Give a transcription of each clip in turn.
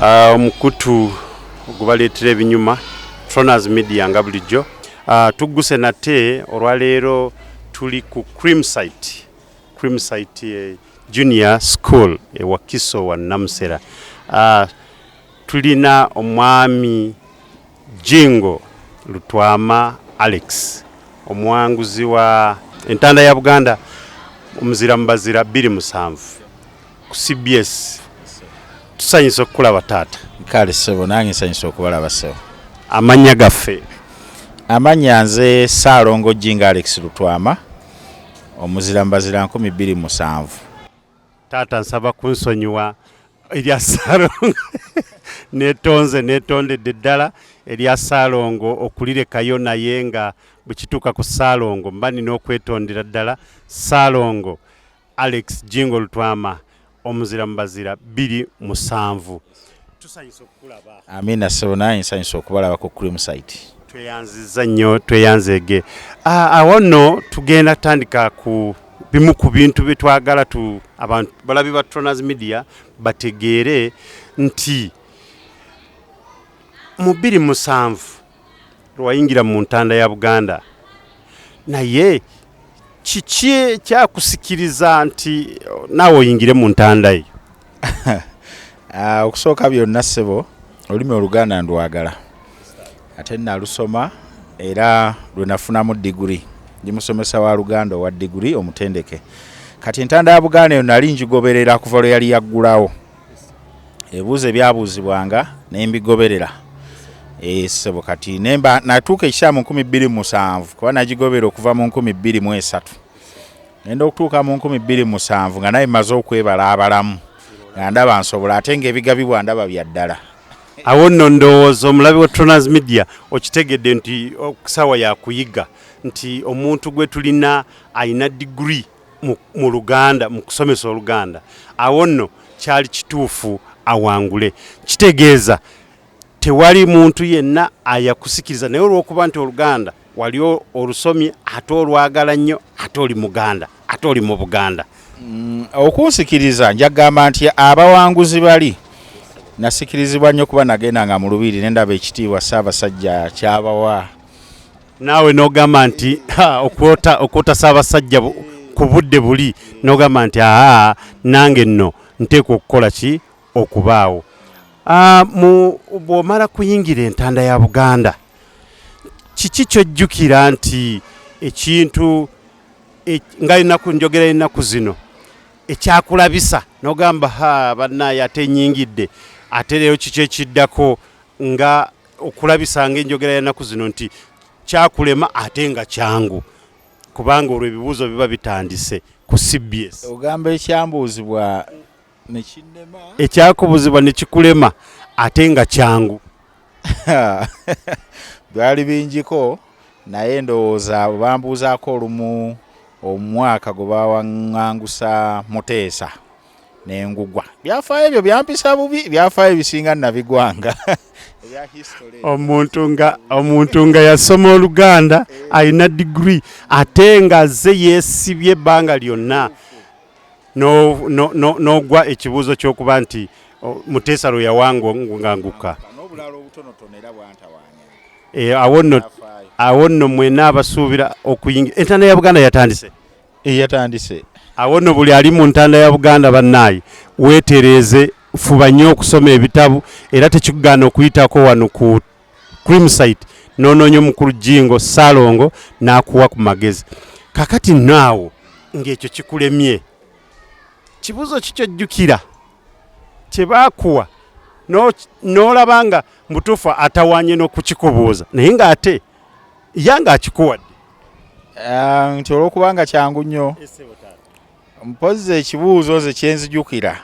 Omukutu ogubaleetera ebinyuma, Tronas Media, nga bulijjo. Tugguse nate olwaleero, tuli ku Creamsite Junior School e Wakiso wa Namusera. Tulina omwami Jingo Lutwama Alex, omuwanguzi wa entanda ya Buganda, omuzira mubazira 27 ku CBS. Tusanyusa okukulaba, taata. Kale ssebo, nange nsanyusa okubalaba, ssebo. Amannya gaffe? Amannya nze Ssaalongo Jingo Alex Lutwama, omuzira mbazira 2007. Taata, nsaba kunsonyiwa erya Ssaalongo, netonze, netondedde ddala erya Ssaalongo okulirekayo, naye nga bwe kituuka ku Ssaalongo mba nina okwetondera ddala. Ssaalongo Alex Jingo Lutwama, omuzira mubazira 27, tusanyusa okukulaba. Amiina ssebo, nange nsanyusa okubalaba ku Cream Site. Tweyanziza nnyo, tweyanzeege. Awo nno tugenda tandika ku bimu ku bintu bye twagala tu abantu balabi ba Tronas Media bategeere nti mu 27 lwayingira mu ntanda ya Buganda, naye kiki ekyakusikiriza nti naawe oyingire mu ntanda eyo? Okusooka byonna ssebo, olulimi Oluganda ndwagala, ate nalusoma era lwe nafunamu diguri. Ndi musomesa wa Luganda owa diguri omutendeke. Kati entanda ya Buganda eyo nali ngigoberera kuva lwe yali yaggulawo. Ebibuuzo ebyabuuzibwanga ne mbigoberera. Ssebo, kati nemba natuuka ekiseera mu 2007, kuba nagigobera okuva mu 2003, ngenda okutuuka mu 2007 nga naye maze okwebala abalamu, nga ndaba nsobola, ate ng'ebigabibwa ndaba bya ddala. Awo nno ndowooza omulabi wa Tronas Media okitegedde nti ssaawa yakuyiga nti omuntu gwe tulina alina diguri mu Luganda, mu kusomesa Oluganda. Awo nno kyali kituufu awangule. Kitegeeza tewali muntu yenna ayakusikiriza, naye olw'okuba nti Oluganda wali olusomye, ate olwagala nnyo, ate oli Muganda, ate oli mu Buganda. Okunsikiriza njagamba nti abawanguzi bali nasikirizibwa nnyo, kuba nagenda nga mu lubiri ne ndaba ekitiibwa Ssaabasajja kyabawa. Naawe n'ogamba nti okwota Ssaabasajja ku budde buli, n'ogamba nti aa, nange nno nteekwa okukola ki okubaawo. Mu bw'omala kuyingira entanda ya Buganda, kiki kyojjukira nti ekintu nga ennaku, njogera ennaku zino, ekyakulabisa n'ogamba, "Ha, bannaaye, ate enyingidde, ate leero kiki ekiddako?" Nga okulabisa nga enjogera y'ennaku zino nti kyakulema ate nga kyangu, kubanga olwo ebibuuzo biba bitandise ku CBS. Ogamba ekyambuuzibwa nekinnema? Ekyakubuzibwa ne kikulema ate nga kyangu. Byali bingiko, naye ndowooza bambuuzaako olumu omwaka gwe bawaŋŋangusa Muteesa nengugwa. Byafaayo ebyo byampisa bubi, byafaayo ebisinga nabigwanga. Omuntu nga yasoma Oluganda, alina diguri, ate nga azze yeesibye ebbanga lyonna, n'ogwa ekibuuzo ky'okuba nti Muteesa lwe yawanganguka. N'obulala obutonotono era bwantawaanya. Awo nno, awo nno mwena abasuubira okuyingira entanda ya Buganda yatandise. Yatandise. Awo nno buli ali mu ntanda ya Buganda, bannaaye, weetereeze, fuba nnyo okusoma ebitabo, era tekikugaana okuyitako wano ku Creamsite n'onoonya omukulu Jingo Ssaalongo n'akuwa ku magezi. Kakati nno awo ng'ekyo kikulemye, kibuuzo ki kyojjukira kye baakuwa n'olaba nga mutuufu atawaanye n'okukikubuuza, naye ng'ate yange akikuwadde? Nti olwokubanga kyangu nnyo. Mpozzi ekibuuzo nze kyenzijukira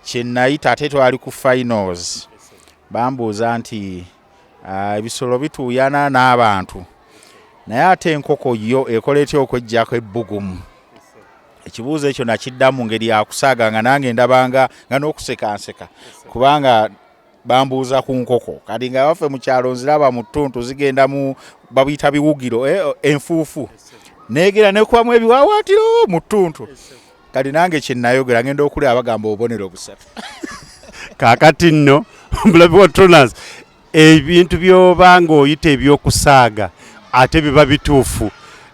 kye nayita, ate twali ku finals, bambuuza nti ebisolo bituuyana n'abantu, naye ate enkoko yo ekola etya okweggyako ebbugumu? Ekibuuzo ekyo nakiddamu mu ngeri yakusaaga, nga nange ndabanga nga n'okuseka nseka, kubanga bambuuza ku nkoko. Kati nga baffe mu kyalo nziraba mu ttuntu zigenda mu babiyita biwugiro, enfuufu negera nekubamu ebiwaawaatiro mu ttuntu. Kati nange kye nayogera, ngenda okulaba bagamba obubonero busatu. Kaakati nno omulabi wa Tronas, ebintu by'oba ng'oyita ebyokusaaga ate biba bituufu.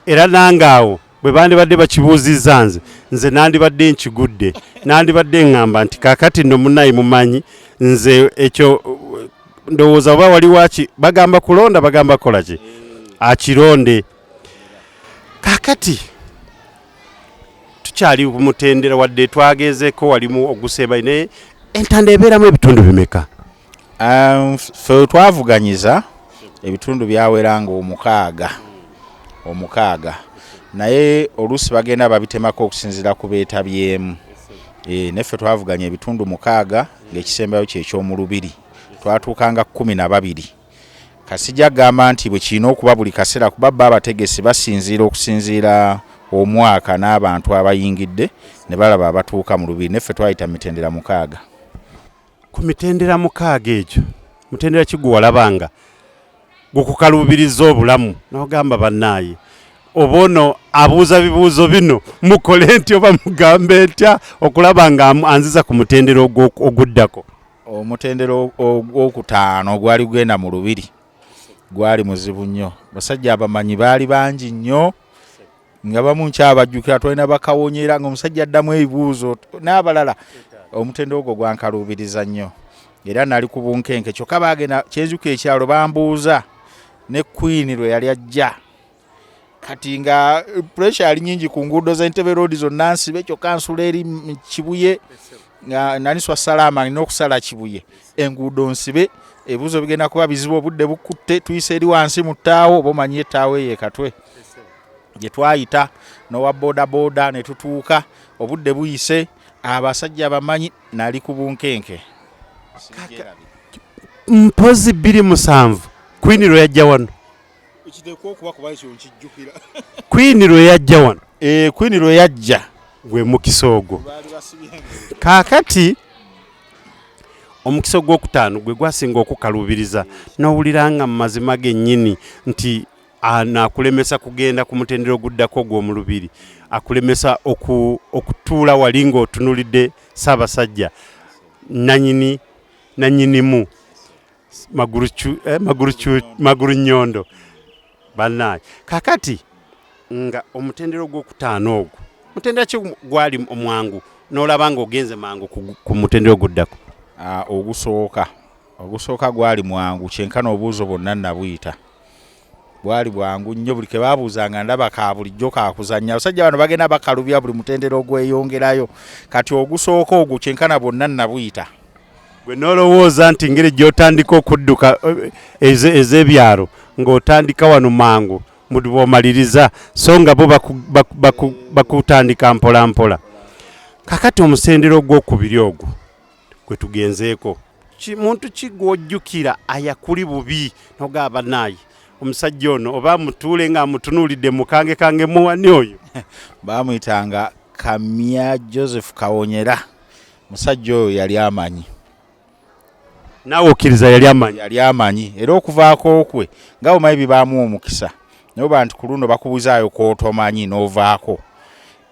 Era nange awo bwe bandibadde bakibuuzizza nze, nze nandibadde nkigudde, nandibadde ŋŋamba nti kaakati nno munnaye mumanyi nze ekyo ndowooza oba wali waki bagamba kulonda, bagamba kukola ki, akironde. Kaakati tukyali ku mutendera, wadde twagezeeko walimu ogusembayo, naye entanda ebeeramu ebitundu bimeka? Ffe twavuganyiza ebitundu byaweranga omukaaga, naye oluusi bagenda babitemako okusinziira ku beetabyemu. Neffe twavuganya ebitundu 6, ng'ekisembayo kyeky'omulubiri, twatuukanga 12. Kasijja kugamba nti bwe kirina okuba buli kaseera, kuba bo abategesi basinziira okusinziira omwaka n'abantu abayingidde ne balaba abatuuka mu lubiri. Neffe twayita mitendera 6. Ku mitendera 6 egyo, mutendera ki gwe walabanga gukukaluubiriza obulamu n'ogamba bannaaye oba ono abuuza bibuuzo bino mukole nti oba mugambe ntya okulaba nga anziza ku mutendera oguddako? Omutendera ogwokutaano gwali gugenda mu lubiri, gwali muzibu nnyo. Basajja abamanyi baali bangi nnyo, nga bamu nkyabajjukira, twalina bakawonyera ng'omusajja addamu ebibuuzo n'abalala. Omutendera ogwo gwankaluubiriza nnyo era nali ku bunkenke. Kyokka baagenda kyenjukira ekyalo bambuuza ne Queen lwe yali ajja, kati nga pressure yali nyingi ku nguudo z'Entebbe Road zonna nsibe, kyokka nsula eri Kibuye, nga nali Salaama, nina okusala Kibuye, enguudo nsibe, ebibuuzo bigenda kuba bizibu, obudde bukutte, tuyise eri wansi mu ttaawo, oba omanyi ettaawo eyo ekatwe gye twayita n'owa boodabooda ne tutuuka, obudde buyise, abasajja bamanyi, nali ku bunkenke. Mpozi 2007 Queen lwe yajja wano. Kiteekwa okuba kuba ekyo nkijjukira. Queen lwe yajja wano. Queen lwe yajja. Gwe mukisa ogwo. Kaakati omukisa ogwokutaano gwe gwasinga okukaluubiriza, n'owulira nga mu mazima gennyini nti anaakulemesa kugenda ku mutendera oguddako ogw'omu lubiri, akulemesa okutuula wali ng'otunulidde Ssaabasajja nannyinimu magulu nnyondo bannaaye. Kaakati nga omutendera ogwokutaano ogwo, mutendera ki gwali omwangu n'olaba ng'ogenze mangu ku mutendera oguddako? Ogusooka gwali mwangu, kyenkana obuuzo bwonna nabuyita, bwali bwangu nnyo. Buli ke babuuzanga ndaba ka bulijjo kakuzannya. Abasajja bano bagenda bakalubya buli mutendera ogweyongerayo. Kati ogusooka ogwo kyenkana bwonna nabuyita. Gwe n'olowooza nti ngeri gy'otandika okudduka ez'ebyalo ng'otandika wano mangu bw'omaliriza, so nga bo bakutandika mpola mpola. Kakati omusendero ogwokubiri ogwo gwe tugenzeeko, muntu ki gw'ojjukira ayakuli bubi n'ogamba bannaaye omusajja ono oba mutuule ng'amutunuulidde mukange kange muwani oyo? Baamuyitanga Kamya Joseph Kawonyera. Musajja oyo yali amanyi. Naawe okkiriza yali amanyi? Yali amanyi, era okuvaako kwe nga omanyi bibaamu omukisa, naye oba nti ku luno bakubuzaayo kw'otomanyi n'ovaako.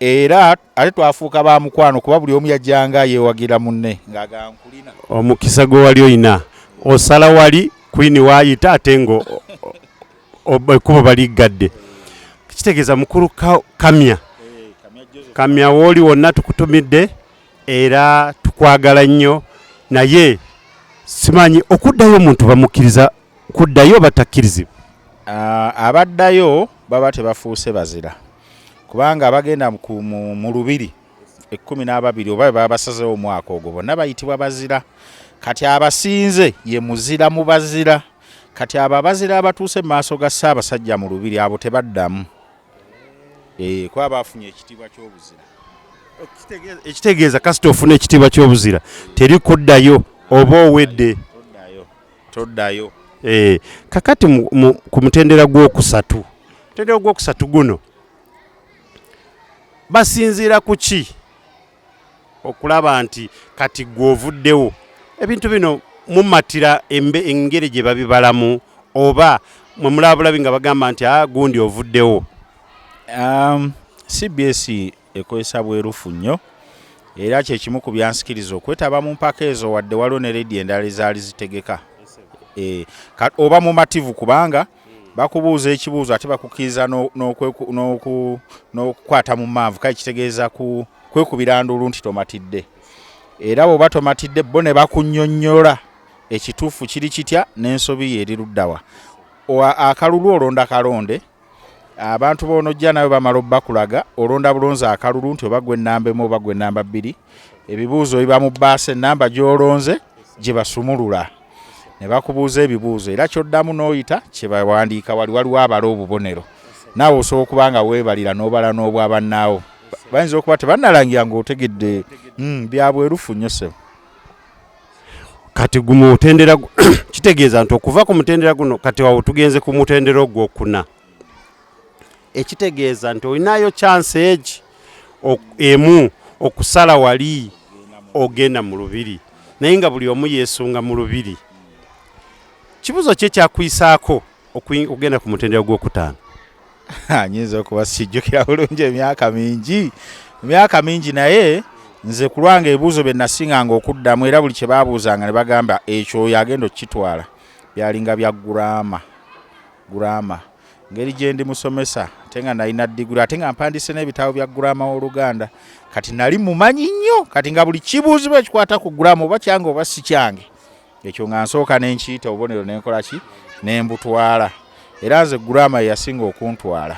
Era ate twafuuka ba mukwano kuba buli omu yajjanga yeewagira munne ng'agamba nkulina. Omukisa gwe wali olina osala wali Queen waayita ate ng'ekkubo baliggadde. Kitegeeza mukulu Kamya, Kamya wooli wonna tukutumidde era tukwagala nnyo, naye simanyi okuddayo omuntu bamukkiriza kuddayo batakkirizibwa? Abaddayo baba tebafuuse bazira, kubanga abagenda mu lubiri 12 oba baba basazeewo omwaka ogwo bonna bayitibwa bazira. Kati abasinze ye muzira mu bazira. Kati abo abazira abatuuse mu maaso ga Ssaabasajja mu lubiri abo tebaddamu, kuba bafunye ekitiibwa ky'obuzira. Ekitegeeza kasita ofuna ekitiibwa ky'obuzira teri kuddayo, oba owedde. Toddayo. Kakati ku mutendera gwokusatu, mutendera gwokusatu guno basinziira ku ki okulaba nti kati gwe ovuddewo? Ebintu bino mumatira engeri gye babibalamu oba mwe mulabulabi nga bagamba nti gundi ovuddewo? CBS ekozesa bwerufu nnyo. Era kye kimu ku byansikiriza okwetaba mu mpaka ezo, wadde waliwo ne leediyo endala ezaali zitegeka. Oba mumativu kubanga bakubuuza ekibuuzo ate bakukkiriza n'okukwata mu manvu, kale kitegeeza kwekubira nduulu nti tomatidde. Era bw'oba tomatidde bo ne bakunnyonnyola ekituufu kiri kitya n'ensobi ye eri luddawa. Akalulu olonda kalonde, abantu b'onojja nawe bamala obbakulaga, olonda bulonzi akalulu nti oba gwe nnamba emu oba gwe nnamba bbiri. Ebibuuzo biba mu bbaasa, ennamba gy'olonze gye basumulula ne bakubuuza ebibuuzo, era ky'oddamu n'oyita kye bawandiika wali. Waliwo abala obubonero, naawe osobola okuba nga weebalira n'obala n'obwa bannaawo, bayinza okuba tebannalangira ng'otegedde. Bya bwerufu nnyo ssebo. Kati gumutendera kitegeeza nti okuva ku mutendera guno kati awo tugenze ku mutendera ogwokuna, ekitegeeza nti olinayo chance egi emu okusala wali ogenda mu lubiri, naye nga buli omu yeesunga mu lubiri. Kibuzo ki ekyakuyisaako okugenda ku mutendera gwokutaano? Nyinza okuba sijjukira bulungi, emyaka mingi, emyaka mingi, naye nze ku lwange ebibuuzo bye nasinganga okuddamu, era buli kye baabuuzanga ne bagamba ekyo oyo agenda okukitwala, byalinga bya grammar. Grammar, ngeri gye ndi musomesa ate nga nalina diguli ate nga mpandiise n'ebitabo bya grammar w'Oluganda, kati nali mumanyi nnyo. Kati nga buli kibuuzibwa ekikwata ku grammar, oba kyange oba si kyange, ekyo nga nsooka nenkiyita obubonero nenkola ki, nembutwala. Era nze grammar yeyasinga okuntwala.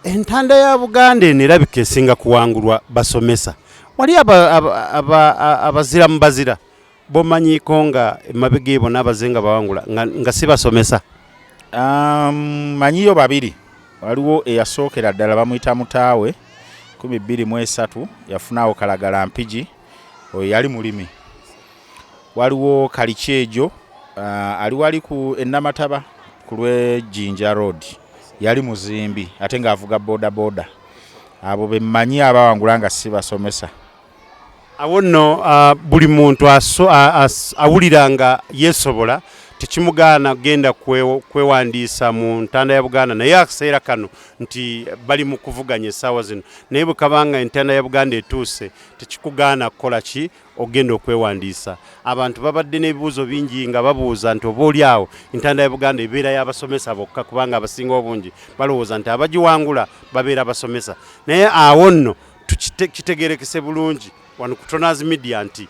Entanda ya Buganda eno erabika esinga kuwangulwa basomesa. Wali abazira mu bazira bomanyiiko nga emabega ebo n'abaze nga bawangula nga si basomesa? Manyiyo babiri. Waliwo eyasookera ddala, bamuyita Mutaawe, 2003 yafunawo Kalagala Mpigi, oyo yali mulimi. Waliwo Kalikyejo, ali wali ku Enamataba ku lw'Ejjinja Road, yali muzimbi ate ng'avuga boda boda. Abo be mmanyi abawangula nga si basomesa. Awo nno buli muntu awulira nga yeesobola, tekimugaana genda kwewandiisa mu ntanda ya Buganda, naye akaseera kano nti bali mu kuvuganya essaawa zino, naye bwe kabanga entanda ya Buganda etuuse tekikugaana kukola ki, ogenda okwewandiisa. Abantu babadde n'ebibuuzo bingi nga babuuza nti oba oli awo entanda ya Buganda ebeera y'abasomesa bokka, kubanga abasinga obungi balowooza nti abagiwangula babeera basomesa. Naye awo nno kitegerekese bulungi wano ku Tonaz Media nti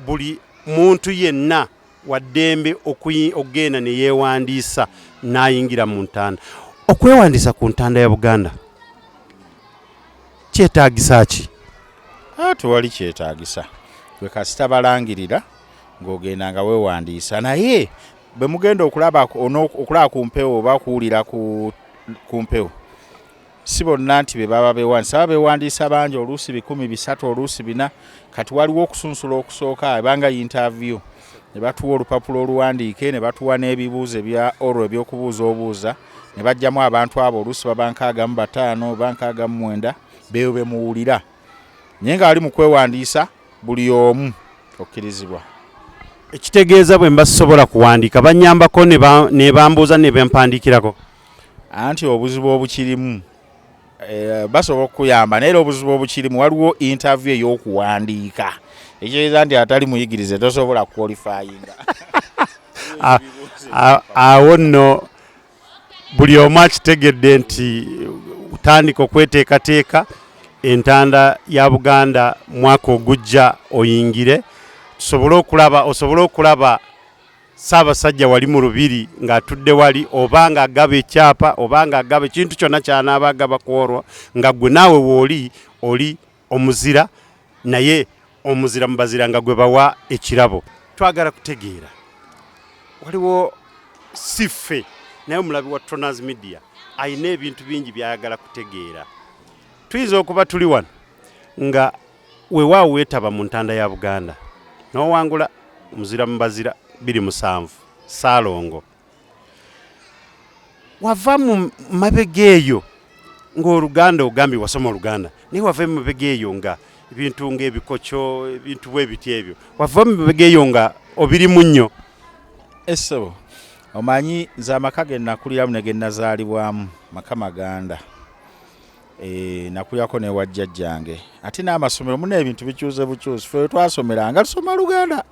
buli muntu yenna waddembe okugenda ne yeewandiisa n'ayingira mu ntanda. Okwewandiisa ku ntanda ya Buganda kyetaagisa ki? Tewali kyetaagisa, gwe kasita balangirira ng'ogenda nga weewandiisa. Naye bwe mugenda okulaba ku mpewo oba okuwulira ku mpewo, si bonna nti be baba beewandiisa. Baba beewandiisa bangi, oluusi 300, oluusi 400. Kati waliwo okusunsula okusooka, ebanga interview, ne batuwa olupapula oluwandiike, ne batuwa n'ebibuuzo ebya olwo ebyokubuuza obuuza, ne bajjamu abantu abo, oluusi baba 65 oba 69, beeyo be muwulira. Naye nga bali mu kwewandiisa, buli omu okkirizibwa. Ekitegeeza bwe mba sisobola kuwandiika bannyambako ne bambuuza ne bampandiikirako? Anti obuzibu obukirimu, basobola okukuyamba, naye era obuzibu obukirimu, waliwo interview ey'okuwandiika, ekitegeeza nti atali muyigirize tosobola kuqualifyinga. Awo nno buli omu akitegedde nti tandika okweteekateeka entanda ya Buganda mwaka ogujja oyingire, tusobole okulaba, osobole okulaba Ssaabasajja wali mu lubiri ng'atudde wali, oba ng'agaba ekyapa, oba ng'agaba ekintu kyonna ky'anaaba agaba ku olwo, nga ggwe naawe wooli oli omuzira, naye omuzira mu bazira nga gwe bawa ekirabo. Twagala kutegeera, waliwo si ffe, naye omulabi wa Tonaz Media alina ebintu bingi by'ayagala kutegeera. Tuyinza okuba tuli wano nga weewaawo weetaba mu ntanda ya Buganda n'owangula muzira mu bazira 27 Ssaalongo, wava mu mabega eyo ng'Oluganda ogambye wasoma Oluganda, naye wava mu mabega eyo nga ebintu ng'ebikokyo, ebintu bwe biti ebyo, wava mu mabega eyo nga obirimu nnyo? Essebo, omanyi nze amaka ge nakuliramu ne ge nazaalibwamu maka Maganda. Nakulyako ne wa jjajjange. Ate n'amasomero muna ebintu bikyuse bukyusi. Ffe we twasomeranga tusoma Luganda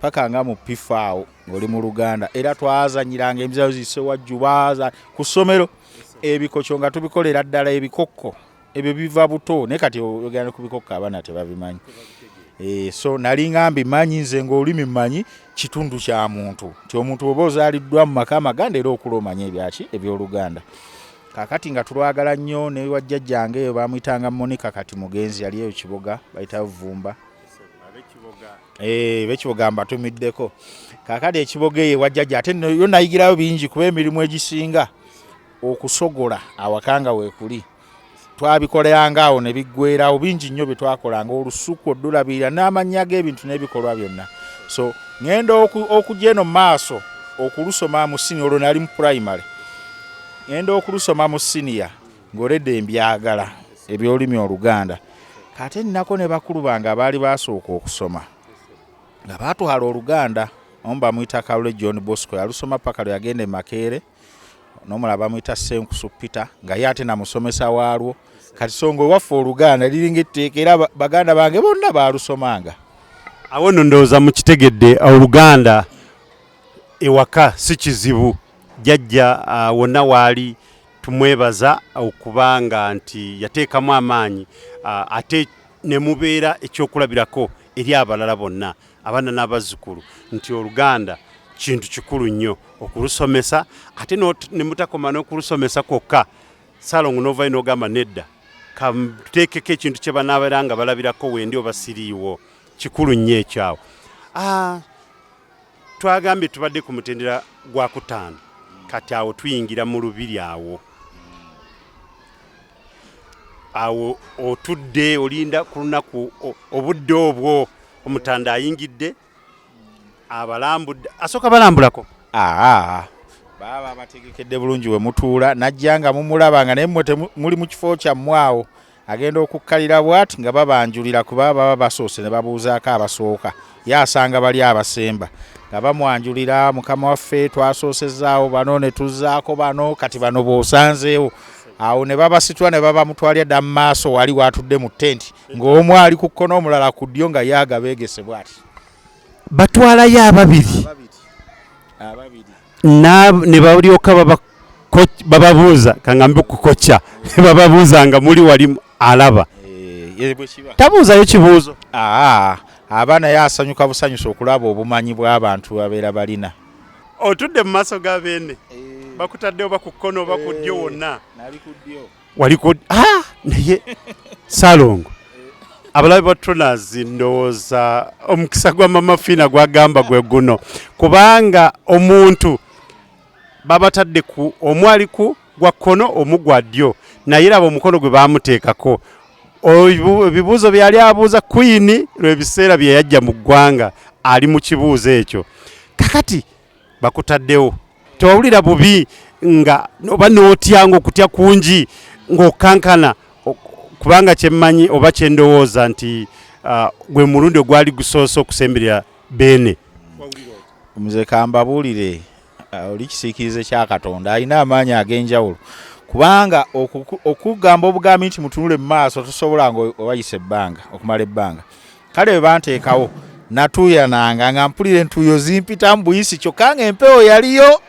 paka nga mu P4 awo ng'oli mu Luganda, era twazanyiranga emizannyo zisewajjuba ku ssomero, ebikokyo nga tubikolera ddala, ebikokko ebyo biva buto, naye kati oyogera ne ku bikokko abaana tebabimanyi. So nalinga mbimanyi nze ng'olulimi mmanyi kitundu kya muntu, nti omuntu bw'oba ozaaliddwa mu maka amaganda era okula omanye ebyaki eby'Oluganda. Kaakati nga tulwagala nnyo ne wa jjajjange eyo bamuyitanga Monica, kati mugenzi, yali eyo Kiboga, bayitayo Vvumba. B'Ekiboga mbatumiddeko. Kaakati Ekiboga eyo ewa jjajja ate yo nayigirayo bingi, kuba emirimu egisinga okusogola awaka nga weekuli twabikoleranga awo ne biggweerawo. Bingi nnyo bye twakolanga, olusuku oddulabirira n'amannya g'ebintu n'ebikolwa byonna. So ŋŋenda okujja eno mu maaso okulusoma mu siniya, olwo nali mu pulayimale, ŋŋenda okulusoma mu siniya ng'oledde mbyagala eby'olulimi Oluganda. Kate nnako ne bakulu bange abaali baasooka okusoma nga baatwala Oluganda, omu bamuyita Kalule John Bosco, yalusoma paka lwe yagenda e Makerere, n'omulala bamuyita Ssenkusu Peter nga ye ate namusomesa waalwo. Kati so nga ewaffe Oluganda liringa etteeka, era baganda bange bonna baalusomanga. Awo nno ndowooza mukitegedde, Oluganda ewaka si kizibu. Jjajja wonna waali tumwebaza okubanga nti yateekamu amaanyi, ate ne mubeera ekyokulabirako eri abalala bonna, abaana n'abazzukulu, nti Oluganda kintu kikulu nnyo okulusomesa, ate ne mutakoma n'okulusomesa kwokka. Ssalongo n'ovayo n'ogamba nedda, katuteekeko ekintu kye banaabeera nga balabirako wendi oba siriiwo. Kikulu nnyo ekyo. Awo twagambye tubadde ku mutendera gwa kutaano, kati awo tuyingira mu lubiri. Awo otudde olinda ku lunaku obudde obwo omutanda ayingidde, abalambudde, asooka balambulako. Aa, baba babategekedde bulungi we mutuula, najja nga mumulaba nga naye mmwe muli mu kifo kyammwe. Awo agenda okukkalira bw'ati nga babanjulira, kuba baba basoose ne babuuzaako abasooka, ye asanga bali abasemba nga bamwanjulira, mukama waffe twasoosezaawo bano ne tuzzaako bano, kati bano b'osanzeewo. Awo ne babasitula ne babamutwalira dda mu maaso wali watudde mu tenti, ng'omu ali ku kkono omulala ku ddyo, nga ye agabeegese bw'ati. Batwalayo ababiri ne balyoka bababuuza, kangambe kukokya, bababuuza nga muli wali alaba. Tabuuzayo kibuuzo? Aa, aba naye asanyuka busanyusa okulaba obumanyi bw'abantu babeera balina. Otudde mu maaso ga beene, bakutadde oba ku kkono oba ku ddyo, wonna wali ku naye Ssalongo, abalabe ba Tronas, ndowooza omukisa gwa Mama Fiina gwagamba gwe guno, kubanga omuntu babatadde ku omu ali ku gwa kkono, omu gwa ddyo, naye laba omukono gwe bamuteekako. Ebibuuzo byali abuuza Queen lwebiseera bye yajja mu ggwanga, ali mu kibuuzo ekyo. Kakati bakutaddewo, tewawulira bubi nga oba n'otya, ng'okutya kungi ng'okankana? Kubanga kyemmanyi oba kyendowooza nti gwe mulundi ogwali gusoose okusemberera Beene. Nze kambabuulire, oli kisiikirize kya Katonda, alina amaanyi ag'enjawulo, kubanga okugamba obugambi nti mutunule mu maaso tosobola nga owayisa ebbanga, okumala ebbanga. Kale bwe banteekawo natuuyananga nga mpulira entuuyo zimpita mu buyisi, kyokka nga empewo yaliyo,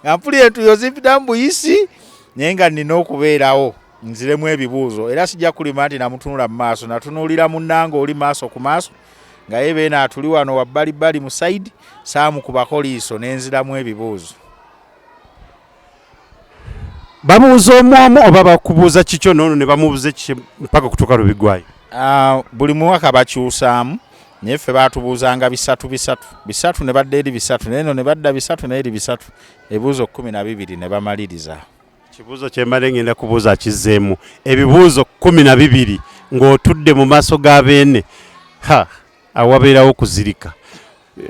nga mpulira entuuyo zimpita mu buyisi, naye nga nnina okubeerawo nziremu ebibuuzo. Era sijja kulima nti namutunula mu maaso, natunuulira munnange oli maaso ku maaso, nga ye beene atuli wano wabbalibbali mu side, saamukubako liiso, nenziramu ebibuuzo. Babuuza omu omu oba bakubuuza kikyo noono ne bamubuuza ekikye mpaka okutuuka lwe? Buli mwaka bakyusaamu, naye ffe baatubuuzanga bisatu bisatu bisatu, ne badda eri bisatu, naye eno ne badda bisatu, naye eri bisatu, ebibuuzo 12 ne bamaliriza. Kibuuzo kyembadde ngenda kubuuza akizzeemu. Ebibuuzo 12 ng'otudde mu maaso ga beene, ha, awabeerawo okuzirika.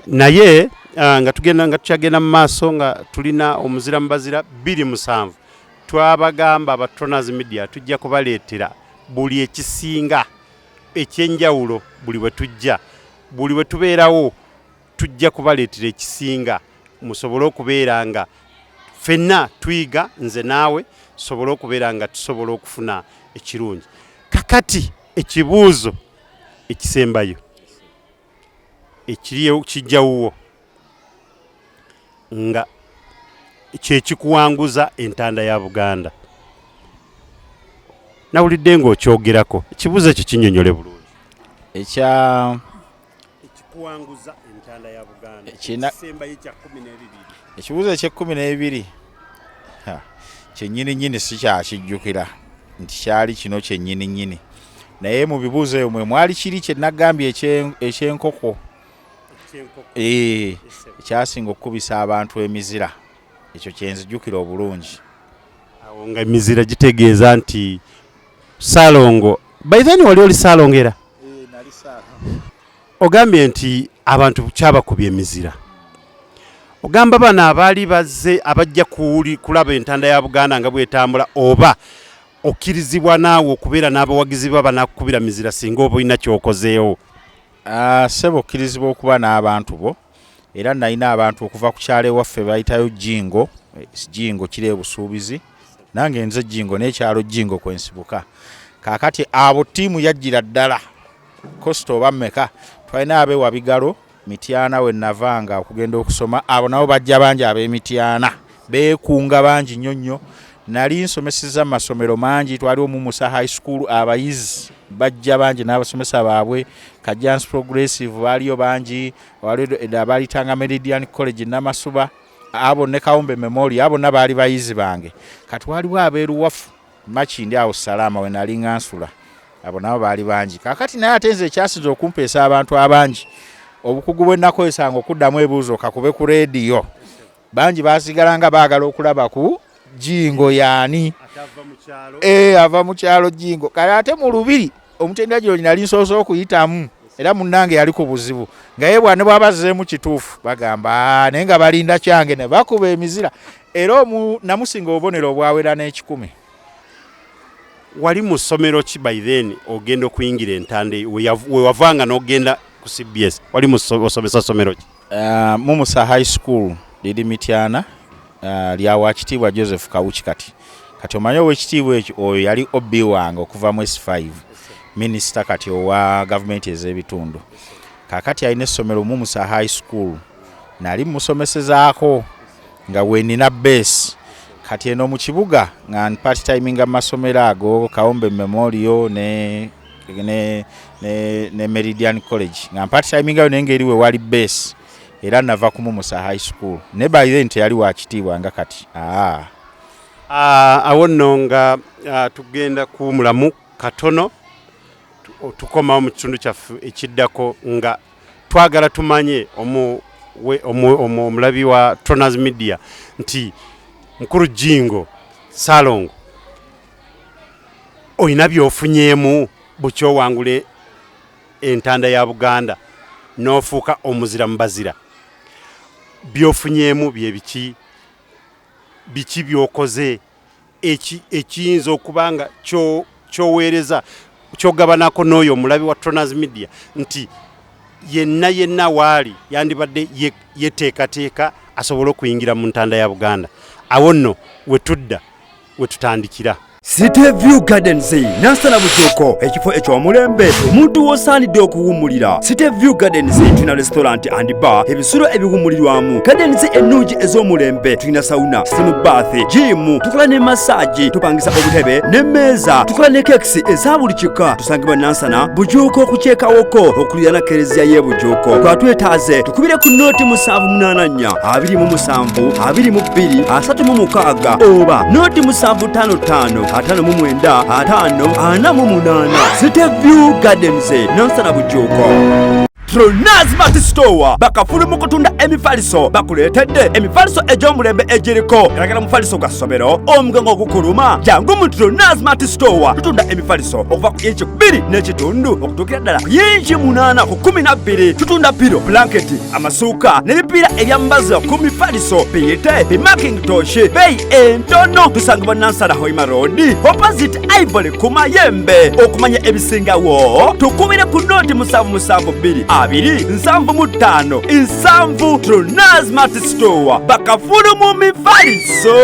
Naye nga tugenda, nga tukyagenda mu maaso, nga tulina omuzira mu bazira 27, twabagamba aba Tronas Media tujja kubaleetera buli ekisinga ekyenjawulo. Buli bwe tujja, buli bwe tubeerawo, tujja kubaleetera ekisinga musobole okubeera nga Ffenna tuyiga, nze naawe, tusobole okubeera nga tusobola okufuna ekirungi. Kakati ekibuuzo ekisembayo ekiri kijjawuwo nga kyekikuwanguza entanda ya Buganda, nawulidde ng'okyogerako, ekibuuzo ekyo kinnyonnyole bulungi. Ekya Ekikuwanguza entanda ya Buganda ekisembayo kya 12. Ekibuuzo eky'ekkumi n'ebiri kyennyini nnyini sikyakijjukira nti kyali kino kyennyini nnyini, naye mu bibuuzo ebyo mwe mwali kiri kye nagambye eky'enkoko. Ekyenkoko. Ekyasinga okukubisa abantu emizira, ekyo kyenzijukira obulungi. Awo nga emizira gitegeeza nti Saalongo, by then wali oli Saalongo era ogambye nti abantu kyabakubya emizira. Ogamba bano abaali bazze abajja kulaba entanda ya Buganda nga bwetambula, oba okkirizibwa naawe okubeera n'abawagizi ba banakukubira mizira singa oba olina kyokozeewo? Ah, ssebo, okkirizibwa okuba n'abantu bo, era nalina abantu okuva ku kyalo ewaffe bayitayo Jingo. Jingo kiri ebusuubizi, nange nze Jingo n'ekyalo Jingo kwensibuka. Kaakati abo ttiimu yajjira ddala kosita oba mmeka. Twalina abewa Bigalo, Mityana we navanga okugenda okusoma. Abo nabo bajja bangi, ab'Emityana beekunga bangi nnyo nnyo. Nali nsomeseza mu masomero mangi, twaliwo Mumusa High School, abayizi bajja bangi n'abasomesa baabwe. Kajjansi Progressive baaliyo bangi, waliwo abalitanga Meridian College Namasuba, abo ne Kawumbe Memorial, abo bonna baali bayizi bange. Kati waliwo abeeruwafu Makindi awo Salaama we nali nga nsula, abo nabo baali bangi. Kakati naye ate nze ekyasinze okumpeesa abantu abangi, obukugu bwe nakozesanga okuddamu ebibuuzo kakube ku leediyo, bangi basigala nga baagala okulaba ku Jingo yaani ava mu kyalo Jingo. Kale ate mu lubiri omutendera gino nali nsoose okuyitamu, era munnange yali ku buzibu nga ye bwane bw'abazzeemu kituufu bagamba, "Ah," naye nga balinda kyange ne bakuba emizira, era omu namusinga obubonero obwawera n'ekikumi. Wali mu ssomero ki by then ogenda okuyingira entanda eyo? We wavanga n'ogenda ku CBS, wali osomesa ssomero ki? Mumusa High School liri Mityana, lya Wakitiibwa Joseph Kawuki. Kati omanyi owekitiibwa ekyo, oyo yali OB wange okuva mu S5, minisita kati owa gavumenti ez'ebitundu. Kakati alina essomero Mumusa High School, nali musomesezaako nga wenina base. Kati eno mu kibuga nga part timinga mu masomero ago Kawombe Memorial ne Meridian College, nga part timingayo, naye ngeri we wali base era nava ku Mumusa High School, ne by then teyali wakitiibwa nga kati. Ah, awo nno nga tugenda kuwumulamu katono, tukomawo mu kitundu kyaffe ekiddako nga twagala tumanye omulabi wa Tronas Media nti mukulu Jingo Salongo olina by'ofunyeemu bukyowangula entanda ya Buganda n'ofuuka omuzira mu bazira. By'ofunyeemu bye biki? Biki by'okoze ekiyinza okuba nga kyoweereza, kyogabanako n'oyo omulabi wa Tronas Media nti yenna yenna waali yandibadde yeteekateeka asobole okuyingira mu ntanda ya Buganda? Awo nno wetudda wetutandikira. City View Gardens, Nansana Bujuuko, ekifo eky'omulembe omuntu w'osaanidde okuwummulira. City View Gardens tulina restaurant and bar, ebisulo ebiwummulirwamu, gardens ennungi ez'omulembe, tulina sauna, steam bath, gym, tukola ne massage, tupangisa obutebe n'emmeeza, tukola ne cakes eza buli kika. Tusangibwa Nansana Bujuuko ku kyekawoko okuliraana kereziya y'e Bujuuko. Twatwetaaze tukubire ku 0 784 27 22 36 oba 0 755 59 50 48. City View Gardens, Nansana Bujuuko. Tronaz Store bakafulu mu kutunda emifaliso, bakuleetedde emifaliso egy'omulembe egiriko galagala. Mufaliso gwa ssomero, omugongo ogukuluma, jangu mu Tronaz Store. Tutunda emifaliso okuva ku inchi 2.5 okutuukira ddala ku yinchi 8 ku 12. Tutunda pillow, blanketi, amasuuka n'ebipiira ebyambazibwa ku mifaliso, biyite bi mackintosh, beeyi entono. Tusangibwa Nansana Hoima Road, opposite Ivory ku Mayembe. Okumanya ebisingawo tukubire ku 0 7 7 2 2 75 7 Tronaz Mart Store bakafulu mu mifaliso.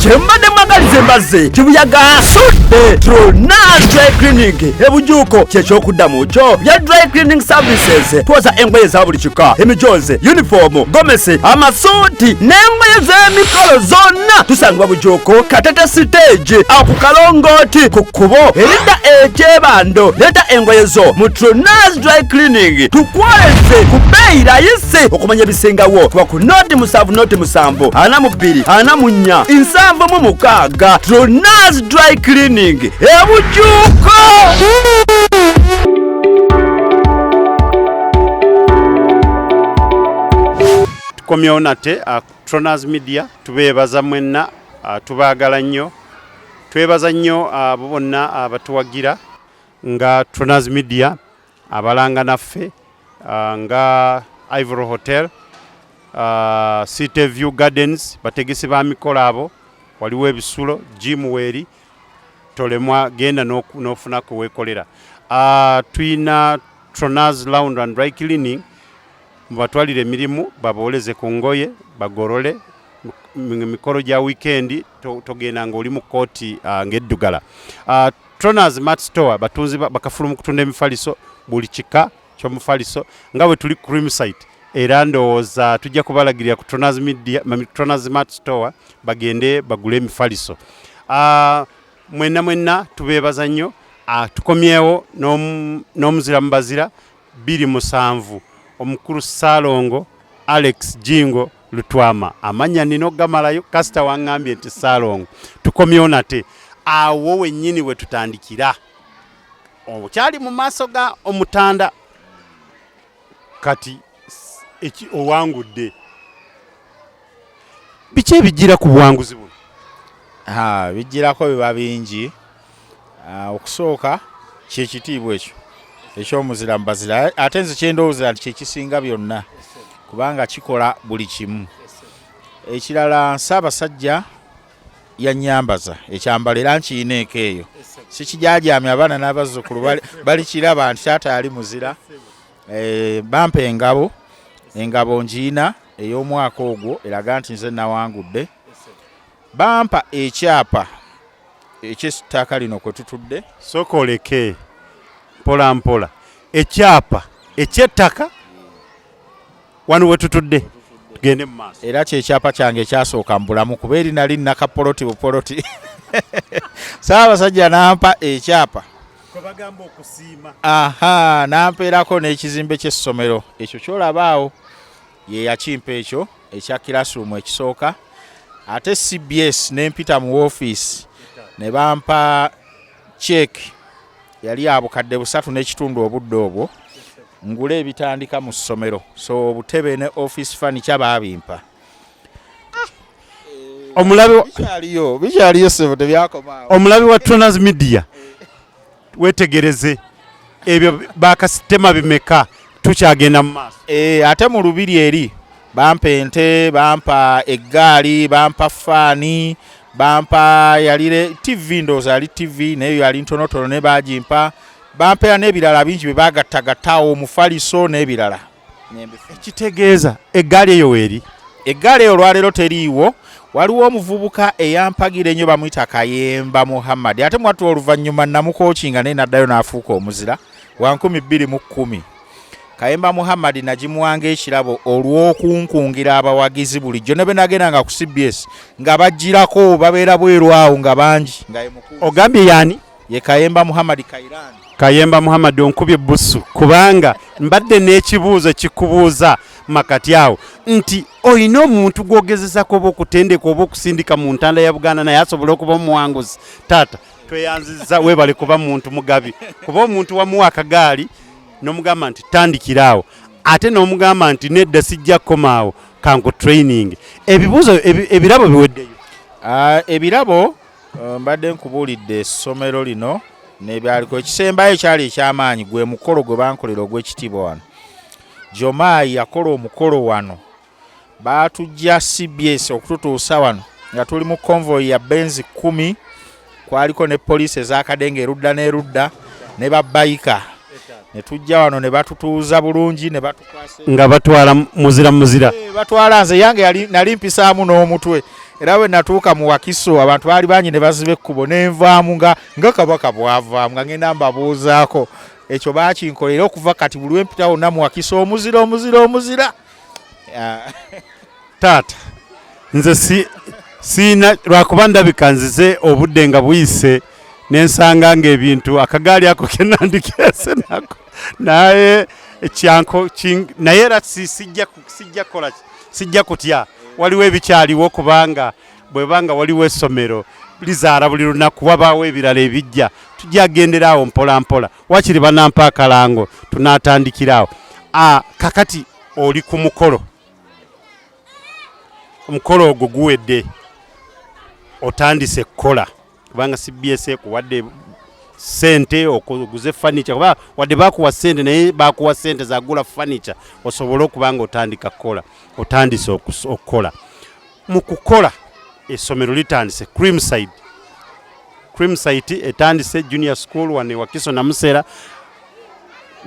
Kyembadde mwagaliza embazzi kibuyaga asudde. Tronaz Dry Cleaning ebujuuko kyekyokuddamu kyo bya dry cleaning services. Twoza engoye za buli kika, emijozi, uniform, gomesi, amasuuti n'engoye z'emikolo zonna. Tusangibwa Bujuuko Katete stage aku kalongooti ku kkubo eridda ekyebando. Leeta engoye zo mu Tronaz Dry Cleaning tukwoleze ku bbeeyi rayisi. Okumanya ebisingawo kuba ku 0 7 0 7 42 44 76. Tronaz Dry Cleaning ebujuuko. Tukomyewo nate Tronaz Media. Tubeebaza mwenna, tubaagala nnyo. Twebaza nnyo abo bonna abatuwagira nga Tronaz Media, abalanga naffe, nga Ivory Hotel, City View Gardens, bategesi ba mikolo abo. Waliwo ebisulo, gym weeri, tolemwa genda n'ofunako weekolera. Tuyina Tronaz Lounge and Dry Cleaning, mubatwalire emirimu babooleze ku ngoye, bagolole mikolo gya weekend, togenda ng'oli mu kooti ng'eddugala. Tronaz Mart Store batunzi bakafulu mu kutunda emifaliso, buli kika ky'omufaliso, nga bwe tuli cream site. Era ndowooza tujja kubalagirira ku Tronaz Media, Tronaz Mart Store bagende bagule emifaliso. Mwenna mwenna tubeebaza nnyo. Tukomyewo n'omuzira mubazira 27, omukulu Ssaalongo Alex Jingo Lutwama. Amannya nina okugamalayo, kasita waŋŋambye nti Ssaalongo. Tukomyewo nate awo wennyini we tutandikira, okyali mu maaso ga omutanda. Kati eki owangudde, biki ebijjira ku buwanguzi buno? Ha, bijjirako biba bingi. Okusooka kyekitiibwa ekyo ekyomuzira mubazira, ate nze kyendowooza nti kyekisinga byonna kubanga kikola buli kimu. Ekirala, Ssaabasajja yanyambaza ekyambalo era nkiyina eka eyo, sikijajamya, abaana n'abazzukulu balikiraba nti taata yali muzira. Bampa engabo, engabo ngiina ey'omwaka ogwo eraga nti nze nawangudde. Bampa ekyapa eky'ettaka lino kwe tutudde. Sooka oleke mpola mpola. Ekyapa eky'ettaka wano we tutudde, tugende mu maaso. Era kyekyapa kyange ekyasooka mu bulamu, kuba eri nali nakapoloti bupoloti. Ssaabasajja nampa ekyapa kwe bagamba okusiima. Aha, nampeerako n'ekizimbe ky'essomero ekyo kyolaba awo, ye yakimpa ekyo ekya classroom ekisooka. Ate CBS nempita mu woofiisi ne bampa cheque yali ya 3,500 obudde obwo, ngule ebitandika mu ssomero, so obutebe ne office furniture baabimpa. Omulabi Bikyaliyo, bikyaliyo ssebo, tebyakomaawo. Omulabi wa Tronaz Media, wetegereze ebyo bakasitema bimeka. Tukyagenda mu maaso. Ate mu lubiri eri bampa ente, bampa eggaali, bampa faani, bampa yalire TV, ndowooza yali TV naye yali ntonotono ne bagimpa. Bampeera n'ebirala bingi bye bagattagattaawo, omufaliso n'ebirala. Ekitegeeza eggaali eyo weeri? Eggaali eyo olwaleero teriiwo. Waliwo omuvubuka eyampagira ennyo, bamuyita Kayemba Muhammad, ate mwattu oluvannyuma namukookinga naye naddayo n'afuuka omuzira wa 2010. Kayemba Muhammad nagimuwanga ekirabo olw'okunkungira abawagizi bulijjo, ne bwe nagendanga ku CBS nga bagirako babeera bweru awo nga bangi, nga ye mukulu. Ogambye yaani? Ye Kayemba Muhammad Kairani. Kayemba Muhammad, onkubye busu, kubanga mbadde n'ekibuuzo kikubuuza makati awo nti olina omuntu gw'ogezesako oba okutendeka oba okusindika mu ntanda ya Buganda naye asobole okuba omuwanguzi. Taata, tweyanziza, weebale kuba muntu mugabi, kuba omuntu wamuwa akagaali n'omugamba nti tandikira awo, ate n'omugamba nti nedda, sijja kukomaawo, kanku training. Ebibuuzo ebirabo biweddeyo? Ebirabo mbadde nkubuulidde essomero lino n'ebyaliko. Ekisembayo kyali ekyamaanyi, gwe mukolo gwe bankolera ogw'ekitiibwa wano. Jomaayi yakola omukolo wano, baatujja CBS okututuusa wano nga tuli mu convoy ya Benz 10, kwaliko ne poliisi ez'akadenge erudda n'erudda ne babayika. Ne tujja wano ne batutuuza bulungi ne batukwasa Nga batwala muzira muzira. Batwala nze yange yali nali mpisaamu n'omutwe, era bwe natuuka mu Wakiso abantu baali bangi ne baziba ekkubo, nenvaamu nga kabaka bw'avaamu, nga ngenda mbabuuzaako. Ekyo baakinkola, era okuva kati buli lwe mpita wonna mu Wakiso omuzira, omuzira, omuzira. Taata, nze si siina, lwakuba ndabika nzize obudde nga buyise nensanga ng'ebintu akagaali ako kenandikeese nako, naye kyanko naye era sijja kukola ki? Sijja kutya, waliwo ebikyaliwo, kubanga bwebanga waliwo essomero lizaala buli lunaku, wabaawo ebirala ebijja. Tujja gendera awo mpola mpola, wakiri banampa akalango tunaatandikira awo. Kakati oli ku mukolo, omukolo ogwo guwedde, otandise kukola, kubanga CBS ekuwadde sente oguze furniture, kuba wadde bakuwa sente, naye bakuwa sente zagula furniture osobole okuba nga otandika kukola. Otandise okukola. Mu kukola, essomero litandise, Creamside, Creamside etandise junior school wano e Wakiso Namusera.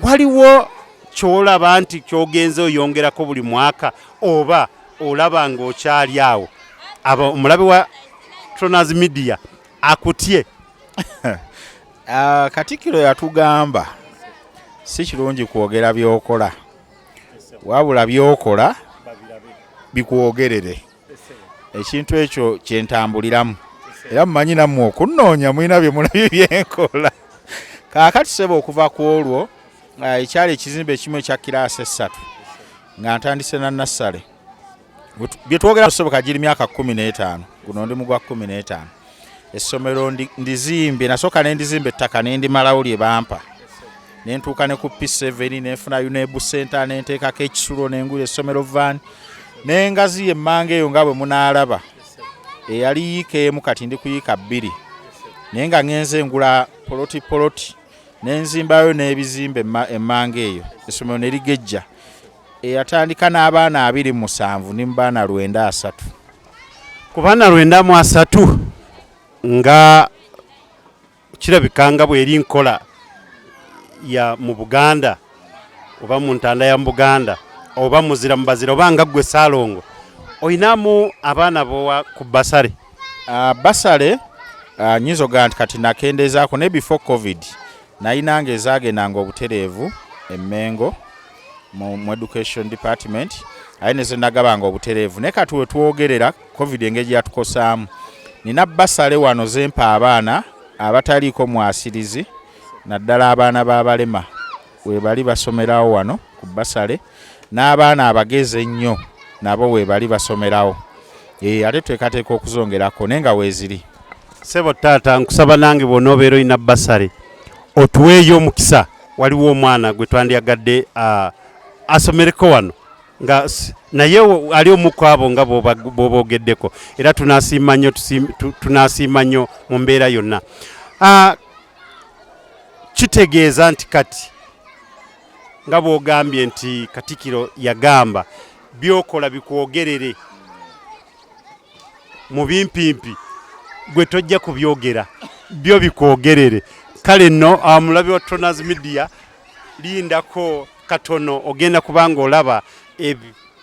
Waliwo kyolaba nti kyogenze oyongerako buli mwaka, oba olaba ng'okyali awo aba omulabe wa Tronas Media akutye? Katikkiro yatugamba si kirungi kwogera byokola, wabula byokola bikwogerere. Ekintu ekyo kyentambuliramu, era mumanyi nammwe okunnoonya mulina bye mulabye byenkola. Kaakati sebo, okuva ku olwo ekyali ekizimbe ekimu ekya kiraasi 3, nga ntandise na nursery. Bye twogera soboka giri myaka 15, guno ndi mu gwa 15. Essomero ndizimbye, nasooka ne ndizimba ettaka ne ndimalawo lye bampa, ne ntuuka ne ku P7, ne nfuna UNEB center, ne nteekako ekisulo, ne ngula essomero van n'engazi emmanga eyo nga bwe munaalaba eyali yiika emu, kati ndi ku yiika 2, naye nga ŋŋenze ngula poloti poloti ne nzimbayo n'ebizimbe emmanga eyo. Essomero ne ligejja, eyatandika n'abaana 27, ndi mu baana 930. Ku baana 930, nga kirabika nga bweri nkola ya mu Buganda oba mu ntanda ya mu Buganda oba muzira mu bazira, oba nga ggwe Saalongo oyinamu abaana bowa ku bursary? Bursary nyinza ogamba nti kati nakendeezaako, naye before COVID nayinanga ezaagendanga obutereevu Emmengo mu education department, aye ne zenagabanga obutereevu. Naye kati wetwogerera, COVID engeri yatukosaamu, nina bursary wano zempa abaana abataliiko mwasirizi, naddala abaana b'abalema webali basomerawo wano ku bursary, n'abaana abagezi ennyo nabo webali basomerawo. Ate tuteekateeka okuzongerako, naye nga weeziri. Sebo taata, nkusaba nange bw'onoobeera olina bursary otuweeyo omukisa, waliwo omwana gwe twandyagadde asomereko wano, nga naye ali omu ku abo nga bw'oboogeddeko, era tunasiima nnyo, tunasiima nnyo mu mbeera yonna. Kitegeeza nti kati nga bw'ogambye nti Katikiro yagamba byokola bikwogerere mu bimpimpi, gwe tojja kubyogera, byo bikwogerere. Kale nno, omulabi wa Tronas Media, lindako katono, ogenda kubanga olaba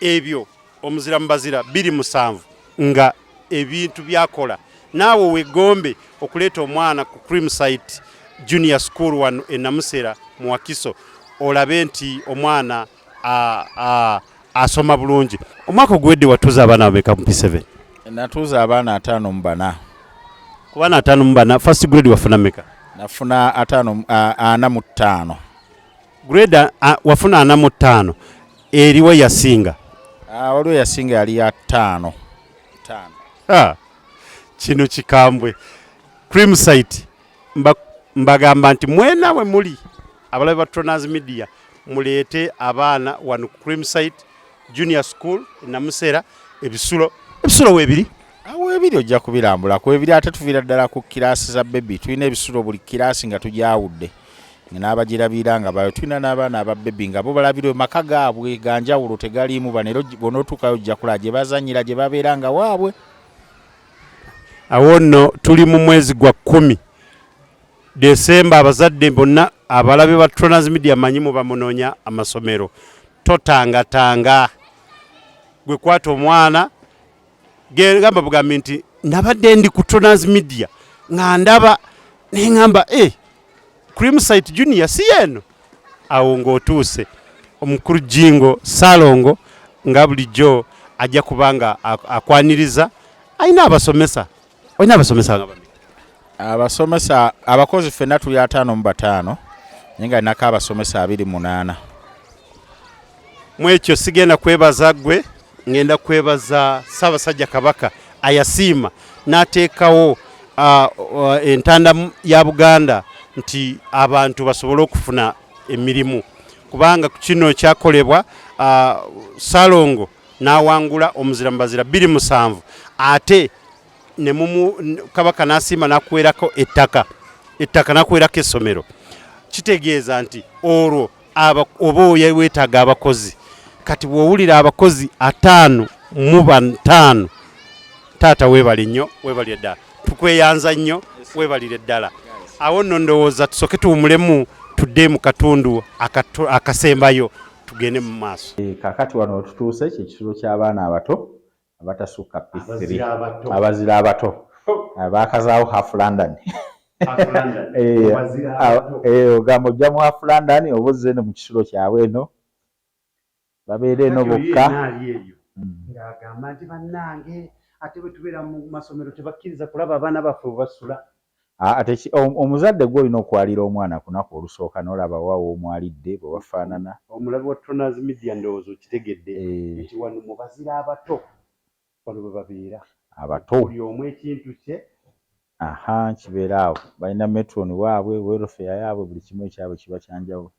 ebyo omuzira mubazira 27 nga ebintu byakola, naawe wegombe okuleeta omwana ku Creamsite Junior School wano e Namusera mu Wakiso, olabe nti omwana asoma bulungi. Omwaka oguwedde watuuza abaana bameka mu P7? Natuuza abaana 54. Ku baana 54, first grade wafuna meka? Nafuna 45. Grade wafuna 45, eriwo yasinga? Waliwo yasinga, yali ya ttaano ttaano. Kino kikambwe. Creamsite, mbagamba nti mwena we muli abalabi ba Tronas Media, muleete abaana wano ku Creamsite Junior School Namusera. Ebisulo weebiri. Awo ebiri ojja kubirambula ku ebiri, ate tuviira ddala ku kiraasi za baby. Tulina ebisulo buli kiraasi nga tugyawudde n'abagirabirira nga bayo. Tulina n'abaana aba baby nga bo balabirwe maka gaabwe ganjawulo, tegaliimu bano, era bw'onootuukayo ojja kulaba gye bazannyira, gye babeera nga waabwe. Awo nno tuli mu mwezi gwa 10, Desemba. Abazadde bonna Abalabe ba Tronas Media manyi muba munoonya amasomero, totangatanga, gwe kwata omwana gamba bugambi nti nabadde ndi ku Tronas Media nga ndaba neŋŋamba Creamsite Junior si yeeno. Awo ng'otuuse. Omukulu Jingo Ssalongo nga bulijjo ajja kuba nga akwaniriza. Alina abasomesa, olina abasomesa nga bameka? Abasomesa, abakozi ffenna tuli 55, naye nga linako abasomesa 28. Mu ekyo sigenda kwebaza ggwe, ngenda kwebaza Ssaabasajja Kabaka ayasiima n'ateekawo entanda ya Buganda nti abantu basobole okufuna emirimu, kubanga kino kyakolebwa Ssalongo n'awangula omuzira mubazira 27, ate ne Kabaka n'asiima n'akuweerako ettaka n'akuweerako essomero. Kitegeeza nti olwo oba weetaaga abakozi. Kati bw'owulira abakozi 55, taata weebale nnyo, weebalire ddala, tukweyanza nnyo, weebalire ddala. Awo nno ndowooza tusooke tuwumulemu, tudde mu katundu akasembayo tugende mu maaso. Kaakati wano wetutuuse kyekisulo ky'abaana abato abatasukka P3, abazira abato baakazaawo Half London. Ogamba ojja mu Half London oba ozze eno mu kisulo kyabwe, eno babeera eno bokka. Ng'agamba nti bannange, ate bwe tubeera mu masomero tebakkiriza kulaba abaana baffe bwe basula. Ate omuzadde gwe olina okwalira omwana ku lunaku olusooka n'olaba wa w'omwalidde bwe bafaanana. Omulabi wa Tronas Media, ndowooza okitegedde nti wano mu bazira abato wano bwe babeera. Abato. Buli omu ekintu kye. Aha, kibeera awo, balina matron waabwe, welfare yaabwe, buli kimu ekyabwe kiba kyanjawulo.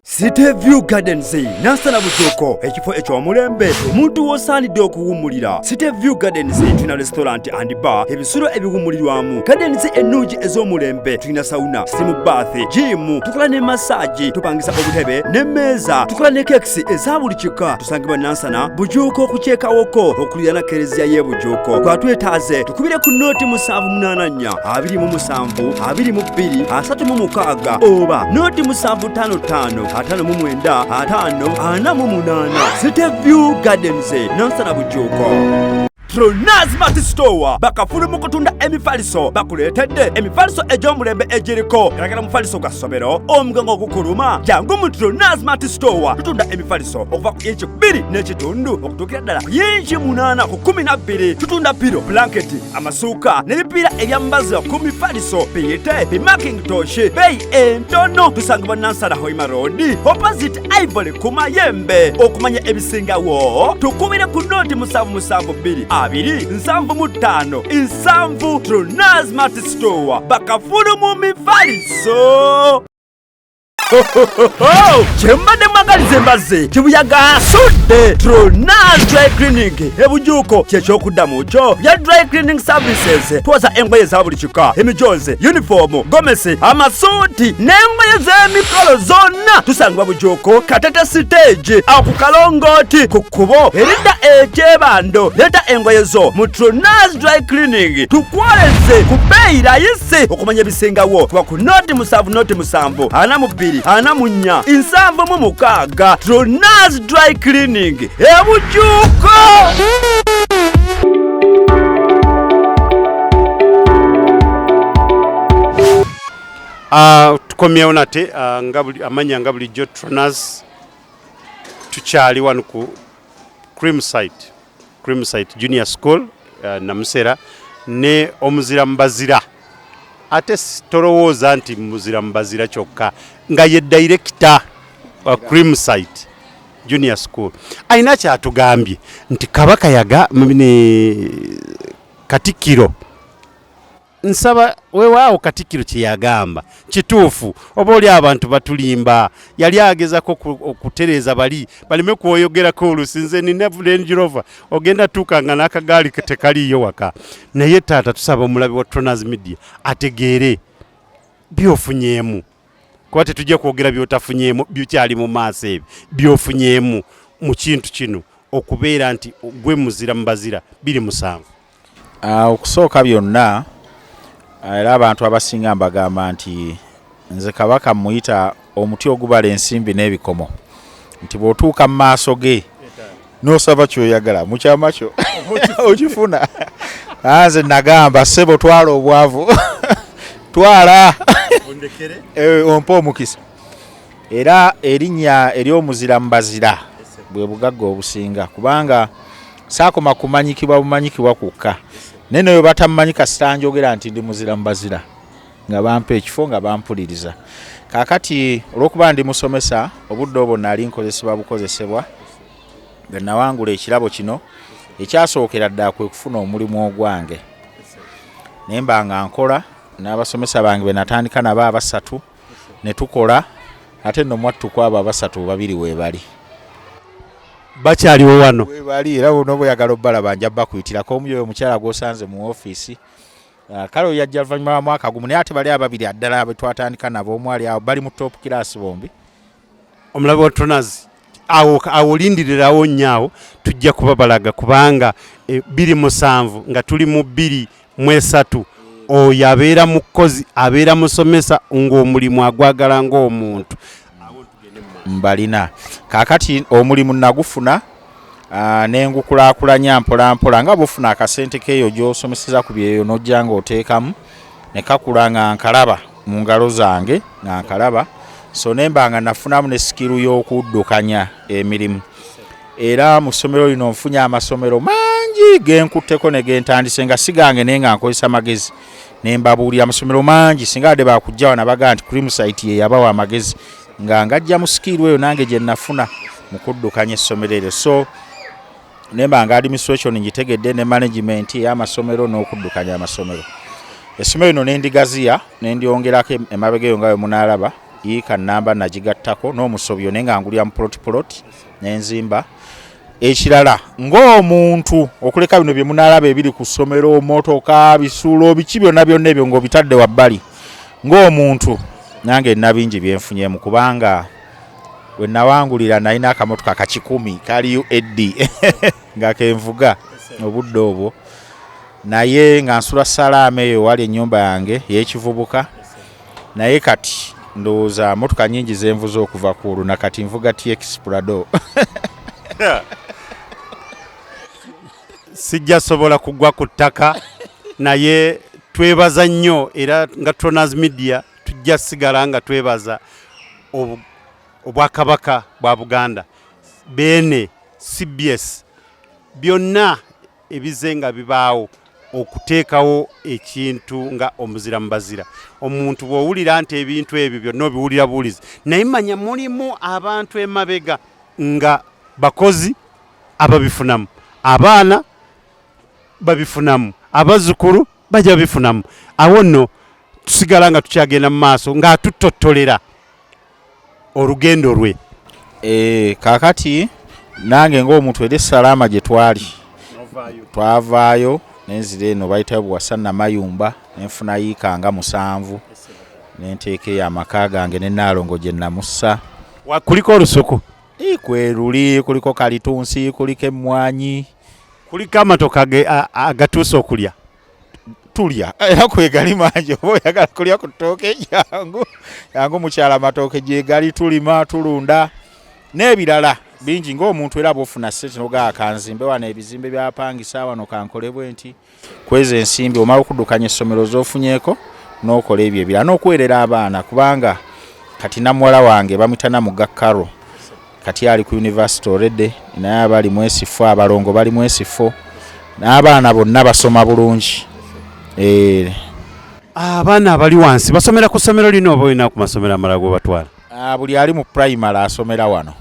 City View Gardens, Nansana Bujuuko, ekifo eky'omulembe omuntu w'osaanidde okuwummulira. City View Gardens tulina restaurant and bar, ebisulo ebiwummulirwamu, gardens ennungi ez'omulembe, tulina sauna, steam bath, gym, tukola ne massage, tupangisa obutebe n'emmeeza, tukola ne cakes eza buli kika. Tusangibwa Nansana Bujuuko ku kyekawoko okuliraana kereziya y'e Bujuuko. Twatwetaaze tukubire ku 0784 27 22 36 oba 0755 59 50 48. City View Gardens, Nansana Bujuuko. Tronas Smart Store bakafulu mu kutunda emifaliso, bakuleetedde emifaliso egy'omulembe egiriko galagala. Mufaliso gwa ssomero, omugongo gukuluma, jangu mu Tronas Smart Store. Tutunda emifaliso okuva ku inchi 2.5 okutuukira ddala ku yinchi 8 ku 12. Tutunda pillow, blanketi, amasuuka n'ebipiira ebyambazibwa ku mifaliso, biyite bi mackintosh, beeyi entono. Tusangibwa Nansana Hoima Road, opposite Ivory ku Mayembe. Okumanya ebisingawo tukubire ku 077 2 75 7. Tronas Smart Store, bakafulu mu mifaliso. Kyembadde mwagaliza embazzi kibuyaga asudde. Tronas Dry Cleaning ebujuuko kyekyokuddamu kyo bya dry cleaning services. Twoza engoye za buli kika, emijozi, uniform, gomesi, amasuuti n'engoye z'emikolo zonna. Tusangibwa Bujuuko, Katete stage, awo ku kalongooti ku kkubo eridda ekyebando. Leeta engoye zo mu Tronas Dry Cleaning tukwoleze ku bbeeyi rayisi. Okumanya ebisingawo kuba ku 070 07 42 44 76. Tronas Dry Cleaning ebujuuko. Tukomyewo nate, nga buli amanya nga bulijjo Tronas, tukyali wano ku Creamsite Junior School, Namusera, ne omuzira mbazira. Ate tolowooza nti muzira mbazira kyokka, nga ye director wa Creamsite Junior School alina kyatugambye nti Kabaka yaga ne Katikkiro. Nsaba weewaawo, Katikkiro kye yagamba kituufu, oba oli abantu batulimba. Yali agezako okutereeza bali baleme kwoyogerako. Olusi nze nina Range Rover, ogenda tuuka nga n'akagaali tekaliiyo waka. Naye taata, tusaba omulabi wa Tronas Media ategeere byofunyeemu, kuba tetujja kwogera byotafunyeemu, bikyali mu maaso. Ebyo byofunyeemu mu kintu kino okubeera nti gwe muzira mubazira 27. Okusooka byonna, era abantu abasinga mbagamba nti Nze Kabaka mmuyita omuti ogubala ensimbi n'ebikomo, nti bw'otuuka mu maaso ge n'osaba ky'oyagala mu kyama kyo okifuna. Nze nagamba, ssebo twala obwavu, twala ompe omukisa. Era erinnya ery'omuzira mu bazira bwe bugagga obusinga, kubanga saakoma kumanyikibwa bumanyikibwa kwokka, naye naye batammanyi kasita njogera nti ndi muzira mu bazira, nga bampa ekifo, nga bampuliriza. Kaakati olw'okuba ndi musomesa, obudde obwo nali nkozesebwa bukozesebwa. Bwe nawangula ekirabo kino, ekyasookera ddala kwe kufuna omulimu ogwange, naye mba nga nkola n'abasomesa bange be natandika nabo abasatu ne tukola. Ate nno mwattu abo abasatu babiri weebali. Bakyaliwo wano? Weebali, era buno bweyagala obbalaba nja bakuyitirako. Omu yoyo omukyala gw'osanze mu ofiisi. Kale oyo yajja luvannyuma lwa mwaka gumu, naye ate bali ababiri addala be twatandika nabo, omu ali awo, bali mu top class bombi. Omulabe wa Tronas, awo awo olindirirawo nnyo awo, tujja kuba balaga, kubanga 2007 nga tuli mu 2003, oyo abeera mukozi, abeera musomesa ng'omulimu agwagala ng'omuntu. Mbalina. Kaakati omulimu nagufuna, nengukulaakulanya mpola mpola, nga bwofuna akasente keeyo gy'osomeseza ku byeyo n'ojja ng'oteekamu ne kakula, nga nkalaba mu ngalo zange, nga nkalaba. So nemba nga nafunamu ne skill y'okuddukanya emirimu. Era mu ssomero lino nfunye amasomero mangi genkutteko ne gentandise nga sigange, naye nga nkozesa magezi ne mbabuulira. Amasomero mangi singa adde bakujja wano bagaa nti Creamsite ye yabawa amagezi, nga ngajja mu skill eyo nange gye nafuna mu kuddukanya essomero eryo. So nemba nga administration ngitegedde ne management ey'amasomero n'okuddukanya amasomero. Essomero lino nendigaziya, nendyongerako emabega eyo nga bwe munaalaba yiika namba nagigattako n'omusobyo, naye nga ngulira mu plot plot nenzimba. Ekirala, ng'omuntu, okuleka bino bye munaalaba ebiri ku ssomero, motoka, bisulo, biki byonna byonna ebyo ng'obitadde wabbali, ng'omuntu nange nina bingi byenfunyemu, kubanga we nawangulira nalina akamotoka ka 100 kali UAD nga kenvuga obudde obwo, naye nga nsula Salaama eyo wali ennyumba yange ey'ekivubuka. Naye kati ndowooza motoka nyingi zenvuze okuva ku olwo, nakati nvuga TX Prado. Sijja sobola kugwa ku ttaka, naye twebaza nnyo, era nga Tronas Media tujja sigala nga twebaza Obwakabaka bwa Buganda, Beene, CBS, byonna ebize nga bibaawo okuteekawo ekintu nga omuzira mu bazira. Omuntu bw'owulira nti ebintu ebyo byonna obiwulira buwulizi, naye manya mulimu abantu emabega nga bakozi ababifunamu, abaana babifunamu, abazzukulu bajja babifunamu. Awo nno tusigala nga tukyagenda mu maaso ng'atutottolera olugendo lwe. Kaakati nange ng'omuntu, era esalaama gye twali twavaayo, nenzira eno bayitayo Buwasa Namayumba, nenfuna yiika nga 7, nenteeka eyo amaka gange ne Naalongo gye namussa. Kuliko olusuku? Kweruli, kuliko kalitunsi, kuliko emmwanyi. Kuliko amatoka agatuuse okulya? Tulya, era kwegali mangi. Oba oyagala kulya ku ttooke, jangu yangu mukyala, amatooke gyegali, tulima, tulunda n'ebirala bingi. Ng'omuntu era bwofuna ssente nogaa kanzimbe wano ebizimbe byapangisa wano, kankolebwe nti kweza ensimbi, omala okuddukanya essomero z'ofunyeeko n'okola ebyo ebirala n'okuweerera abaana, kubanga kati namuwala wange bamuyita Namuga Caro, kati ali ku university already, naye abali mu S4, abalongo bali mu S4, n'abaana bonna basoma bulungi. Abaana abali wansi basomera ku ssomero lino oba olina ku masomero amalala gobatwala? Buli ali mu primary asomera wano,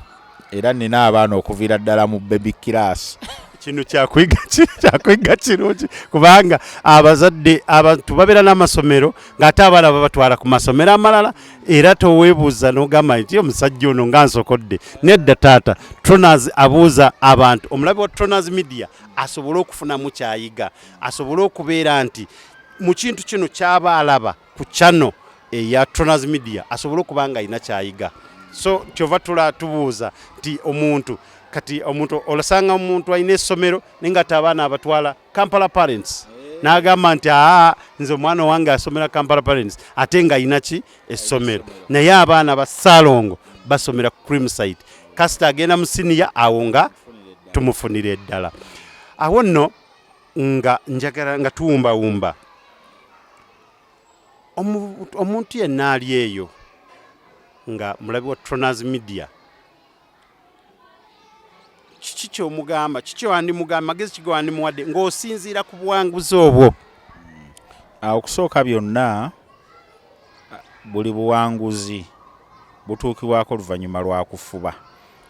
era nina abaana okuviira ddala mu baby class. Kino kyakuyiga kirungi, kubanga abazadde abantu babeera n'amasomero ng'ate abaana babatwala ku masomero amalala, era toweebuuza n'ogamba nti omusajja ono nga nsokodde. Nedda taata, Tronas abuuza abantu, omulabi wa Tronas Media asobole okufunamu kyayiga, asobole okubeera nti mu kintu kino kyaba alaba ku channel eya Tronas Media asobole okuba nga alina kyayiga. So kyova tula tubuuza nti omuntu kati omuntu olasanga omuntu alina essomero naye nga ate abaana abatwala Kampala Parents. N'agamba nti aa, nze omwana wange asomera Kampala Parents, ate nga ayina ki essomero, naye abaana ba Ssaalongo basomera Creamside. Kasita agenda mu siniya awo nga tumufunira eddala. Awo nno nga njagala nga tuwumbawumba omuntu yenna ali eyo nga mulabi wa Tronas Media, kiki kyomugamba, kiki wandimugamba, magezi ki gewandimuwadde ng'osinziira ku buwanguzi obwo? Okusooka byonna, buli buwanguzi butuukibwako oluvannyuma lwa kufuba,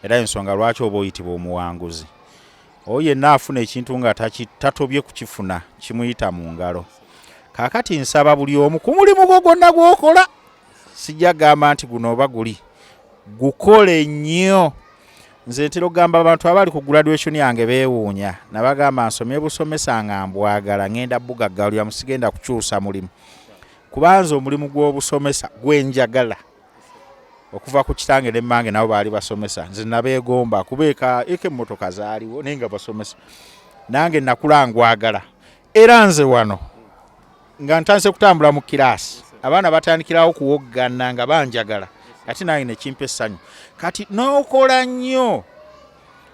era ensonga lwaki oba oyitibwa omuwanguzi. Oyo yenna afuna ekintu nga tatobye kukifuna, kimuyita mu ngalo. Kaakati nsaba buli omu ku mulimu gwo gwonna gw'okola, sijja kugamba nti guno oba guli, gukole nnyo. Nze ntera okugamba abantu abali ku graduation yange beewuunya, nabagamba nsomye busomesa nga mbwagala, ngenda bugaggalira, sigenda kukyusa mulimu, kubanza omulimu gw'obusomesa gwenjagala. Okuva ku kitange ne mmange nabo baali basomesa, nze nabeegomba kuba eka emmotoka zaaliwo naye nga basomesa, nange nakula ngwagala. Era nze wano nga ntandise kutambula mu kiraasi, abaana batandikirawo kuwoggana nga banjagala, ate nange nekimpa essanyu. Kati n'okola nnyo,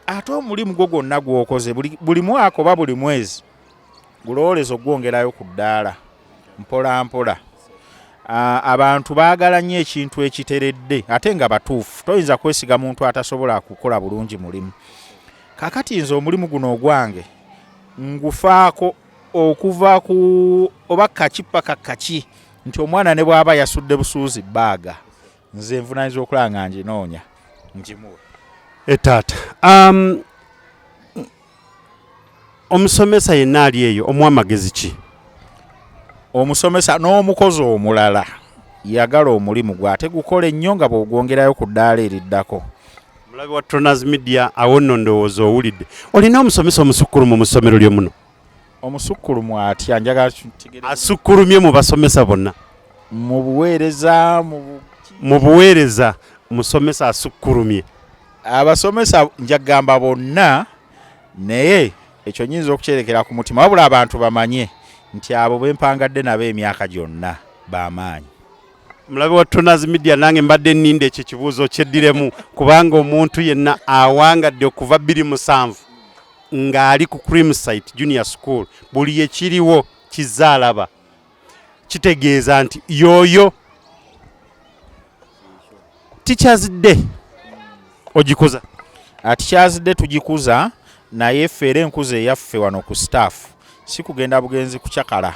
ate omulimu gwo gwonna gw'okoze buli mwaka oba buli mwezi gulowooleza ogwongerayo ku ddaala mpola mpola. Abantu baagala nnyo ekintu ekiteredde ate nga batuufu. Toyinza kwesiga muntu atasobola kukola bulungi mulimu. Kaakati nze omulimu guno ogwange ngufaako okuva ku oba kaki paka kaki, nti omwana ne bw'aba yasudde busuuzi bbaaga, nze nvunaanyizibwa okulaba nga nginoonya ngimuwe. Etaata, omusomesa yenna ali eyo omuwa amagezi ki? Omusomesa n'omukozi omulala, yagala omulimu gwe ate gukole nnyo nga bw'ogwongerayo ku ddaala eriddako. Mulabi wa Tronas Media, awo nno ndowooza owulidde. Olina omusomesa omusukkulumu mu ssomero lyo muno? Omusukkulumu atya? Njagala asukkulumye mu basomesa bonna. Mu buweereza? Mu buweereza, musomesa asukkulumye. Abasomesa njagamba bonna, naye ekyo nyinza okukyerekera ku mutima, wabula abantu bamanye nti abo bempangadde nabo emyaka gyonna b'amaanyi. Mulabi wa Tronas Media, nange mbadde nninda ekyo ekibuuzo kyeddiremu, kubanga omuntu yenna awangadde okuva 2007 ng'ali ku Creamsite Junior School, buli ekiriwo kizaalaba, kitegeeza nti yoyo. Teachers Day ogikuza? Teachers Day tugikuza, naye ffe era enkuza eyaffe wano ku staff si kugenda bugenzi kucakala,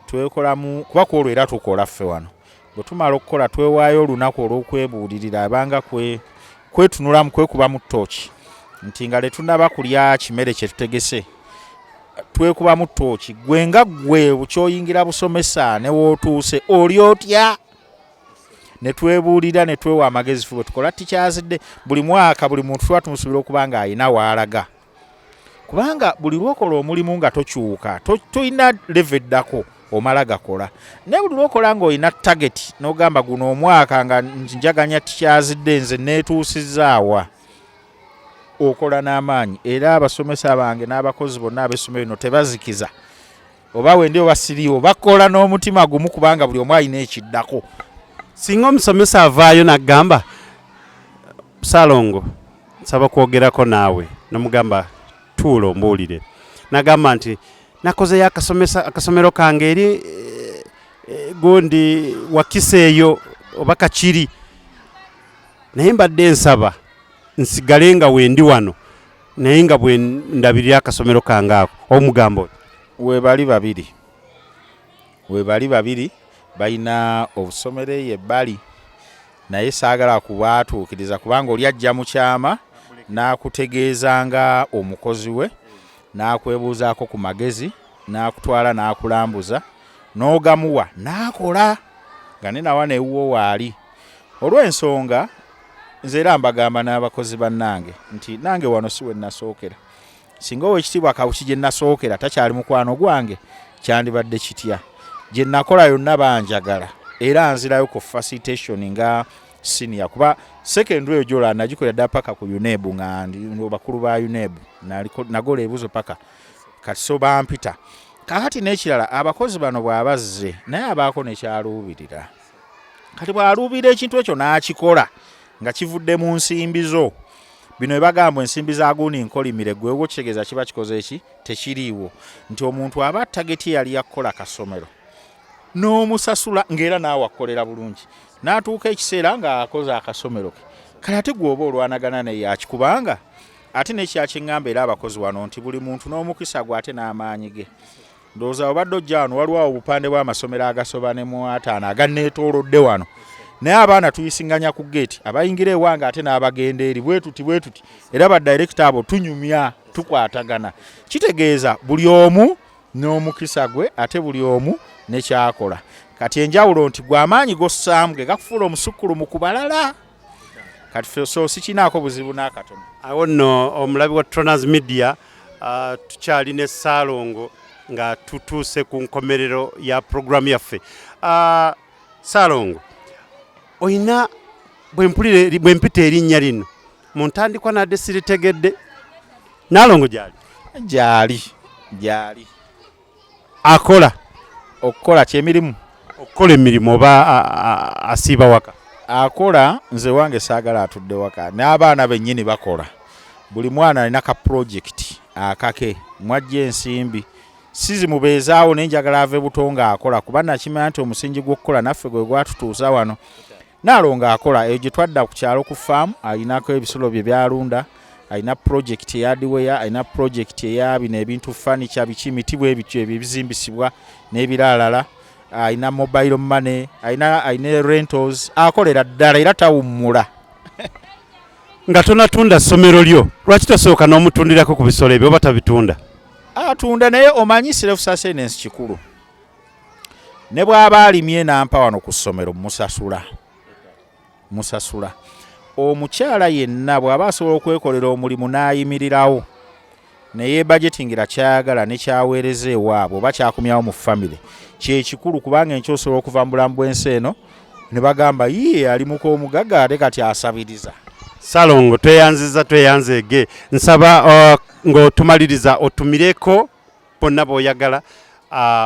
twekolamu, kuba kwolwo era tukola. Ffe wano bwe tumala okukola twewaayo olunaku olw'okwebuulirira, abanga kwetunulamu, kwekubamu ttooki, nti nga letunaba kulya kimere kye tutegese, twekubamu ttooki, gwe nga ggwe kyoyingira busomesa ne wootuuse oli otya, ne twebuulira ne twewa amagezi. Ffe bwe tukola Teachers Day buli mwaka, buli muntu tuba tumusuubira okuba ng'alina waalaga, kubanga buli lwokola omulimu nga tokyuka, tolina level eddako, omala gakola. Naye buli lwokola ng'olina target n'ogamba guno omwaka nga njaganya Teachers Day, nze neetuusizaawa, okola n'amaanyi. Era abasomesa bange n'abakozi bonna ab'essomero lino tebazikiza, oba wendi oba siriiwo, bakola n'omutima gumu, kubanga buli omu alina ekiddako. Singa omusomesa avaayo n'agamba, Saalongo, nsaba kwogerako naawe, nomugamba tuula ombuulire, n'agamba nti nakozeyo akasomero kange eri gundi wakisa eyo oba Kakiri, naye mbadde nsaba nsigale nga wendi wano, naye nga bwe ndabirira akasomero kange ako, omugamba oti? Webali babiri, webali babiri balina obusomero eyo ebbali, naye saagala kubaatuukiriza, kubanga oli ajja mu kyama n'akutegeeza nga omukozi we, n'akwebuuzaako ku magezi, n'akutwala n'akulambuza, n'ogamuwa n'akola nga ne nawa newuwo waali. Olw'ensonga nze era mbagamba n'abakozi bannange nti nange wano si we nasookera. Singa Owekitiibwa Kawuki gye nasookera takyali mukwano gwange, kyandibadde kitya? Gye nakola yonna banjagala, era nzirayo ku facilitation nga senior, kuba secondary eyo gyola nagikolera ddala paka ku UNEB, nga ndi bakulu ba UNEB, nagola ebuzo paka kati, so bampita. Kakati n'ekirala, abakozi bano bw'abazze naye abaako nekyaluubirira. Kati bw'aluubirira ekintu ekyo n'akikola nga kivudde mu nsimbi zo, bino ebagamba ensimbi za gundi nkolimire, gwewo kitegeeza kiba kikoze eki tekiriiwo. Nti omuntu aba target yali yakukola kasomero n'omusasula ng'era naawe akolera bulungi, n'atuuka ekiseera ng'akoze akasomero ke. Kale ate gwe oba olwanagana naye akikubanga. Ate nekyakiŋŋamba era abakozi wano nti buli muntu n'omukisa gwe ate n'amaanyi ge. Ndowooza obadde ojja wano, waliwo awo obupande bw'amasomero agasoba ne mu 50 aganneetoolodde wano, naye abaana tuyisinganya ku geeti, abayingira ewange ate n'abagenda eri, bwe tuti bwe tuti. Era badirekita abo tunyumya, tukwatagana. Kitegeeza buli omu n'omukisa gwe ate buli omu nekyakola. Kati enjawulo nti gwe amaanyi gossaamu ge gakufuula omusukkulumu ku balala. Kati ffe so sikinaako buzibu n'akatono. Awo nno omulabi wa Tronas Media, tukyali ne Ssaalongo nga tutuuse ku nkomerero ya puroguramu yaffe. Ssaalongo, oyina bwe mpita erinnya lino mu ntandikwa nadde siritegedde. Naalongo gyali? Gyali, gyali. Akola? Okukola kyemirimu? Okukola emirimu oba asiiba waka? Akola. Nze wange saagala atudde waka, n'abaana bennyini bakola. Buli mwana alina ka project akake mwajja ensimbi sizimubeezaawo, naye njagala ave buto ng'akola, kuba nakimanya nti omusingi gw'okukola naffe gwe gwatutuusa wano. Naalongo akola eyo gye twadda ku kyalo ku faamu, alinako ebisolo bye byalunda, alina project eya hardware, alina project eya bino ebintu furniture, biki miti bwe bityo ebyo ebizimbisibwa n'ebiralala, alina mobile money, alina rentals, akolera ddala era tawummula. Nga tonatunda ssomero lyo, lwaki tosooka n'omutundirako ku bisolo ebyo, oba tabitunda? Atunda, naye omanyi self sustenance kikulu. Ne bw'aba alimye nampa wano ku ssomero, musasula, musasula. Omukyala yenna bw'aba asobola okwekolera omulimu n'ayimirirawo naye budgetingira kyayagala ne kyaweereza ewaabwe oba kyakumyawo mu famire, kyekikulu, kubanga enkya osobola okuva mu bulamu bw'ensi eno ne bagamba, "Yiye ali muka omugaga, ate kati asabiriza." Salongo, tweyanziza, tweyanzeege. Nsaba ng'otumaliriza otumireko bonna b'oyagala,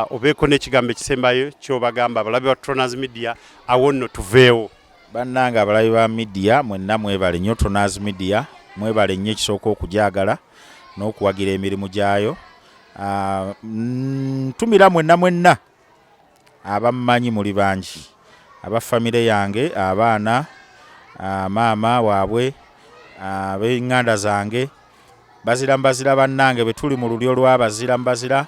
obeeko n'ekigambo ekisembayo ky'obagamba abalabi ba Tronas Media. Awo nno tuveewo. Bannange abalabi ba media mwenna, mwebale nnyo. Tronas Media mwebale nnyo, ekisooka okugyagala n'okuwagira emirimu gyayo. Ntumira mwenna mwenna abammanyi, muli bangi, aba famire yange, abaana, maama waabwe, ab'eŋŋanda zange, bazira mbazira bannange bwe tuli mu lulyo lw'abazira mbazira,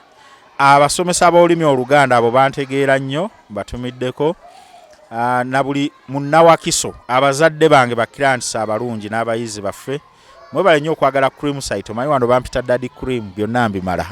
abasomesa b'olulimi Oluganda, abo bantegeera nnyo, mbatumiddeko, na buli munnawakiso, abazadde bange, ba clients abalungi n'abayizi baffe, mwebale nnyo okwagala Cream Site. Omanyi wano bampita Daddy Cream, byonna mbimala.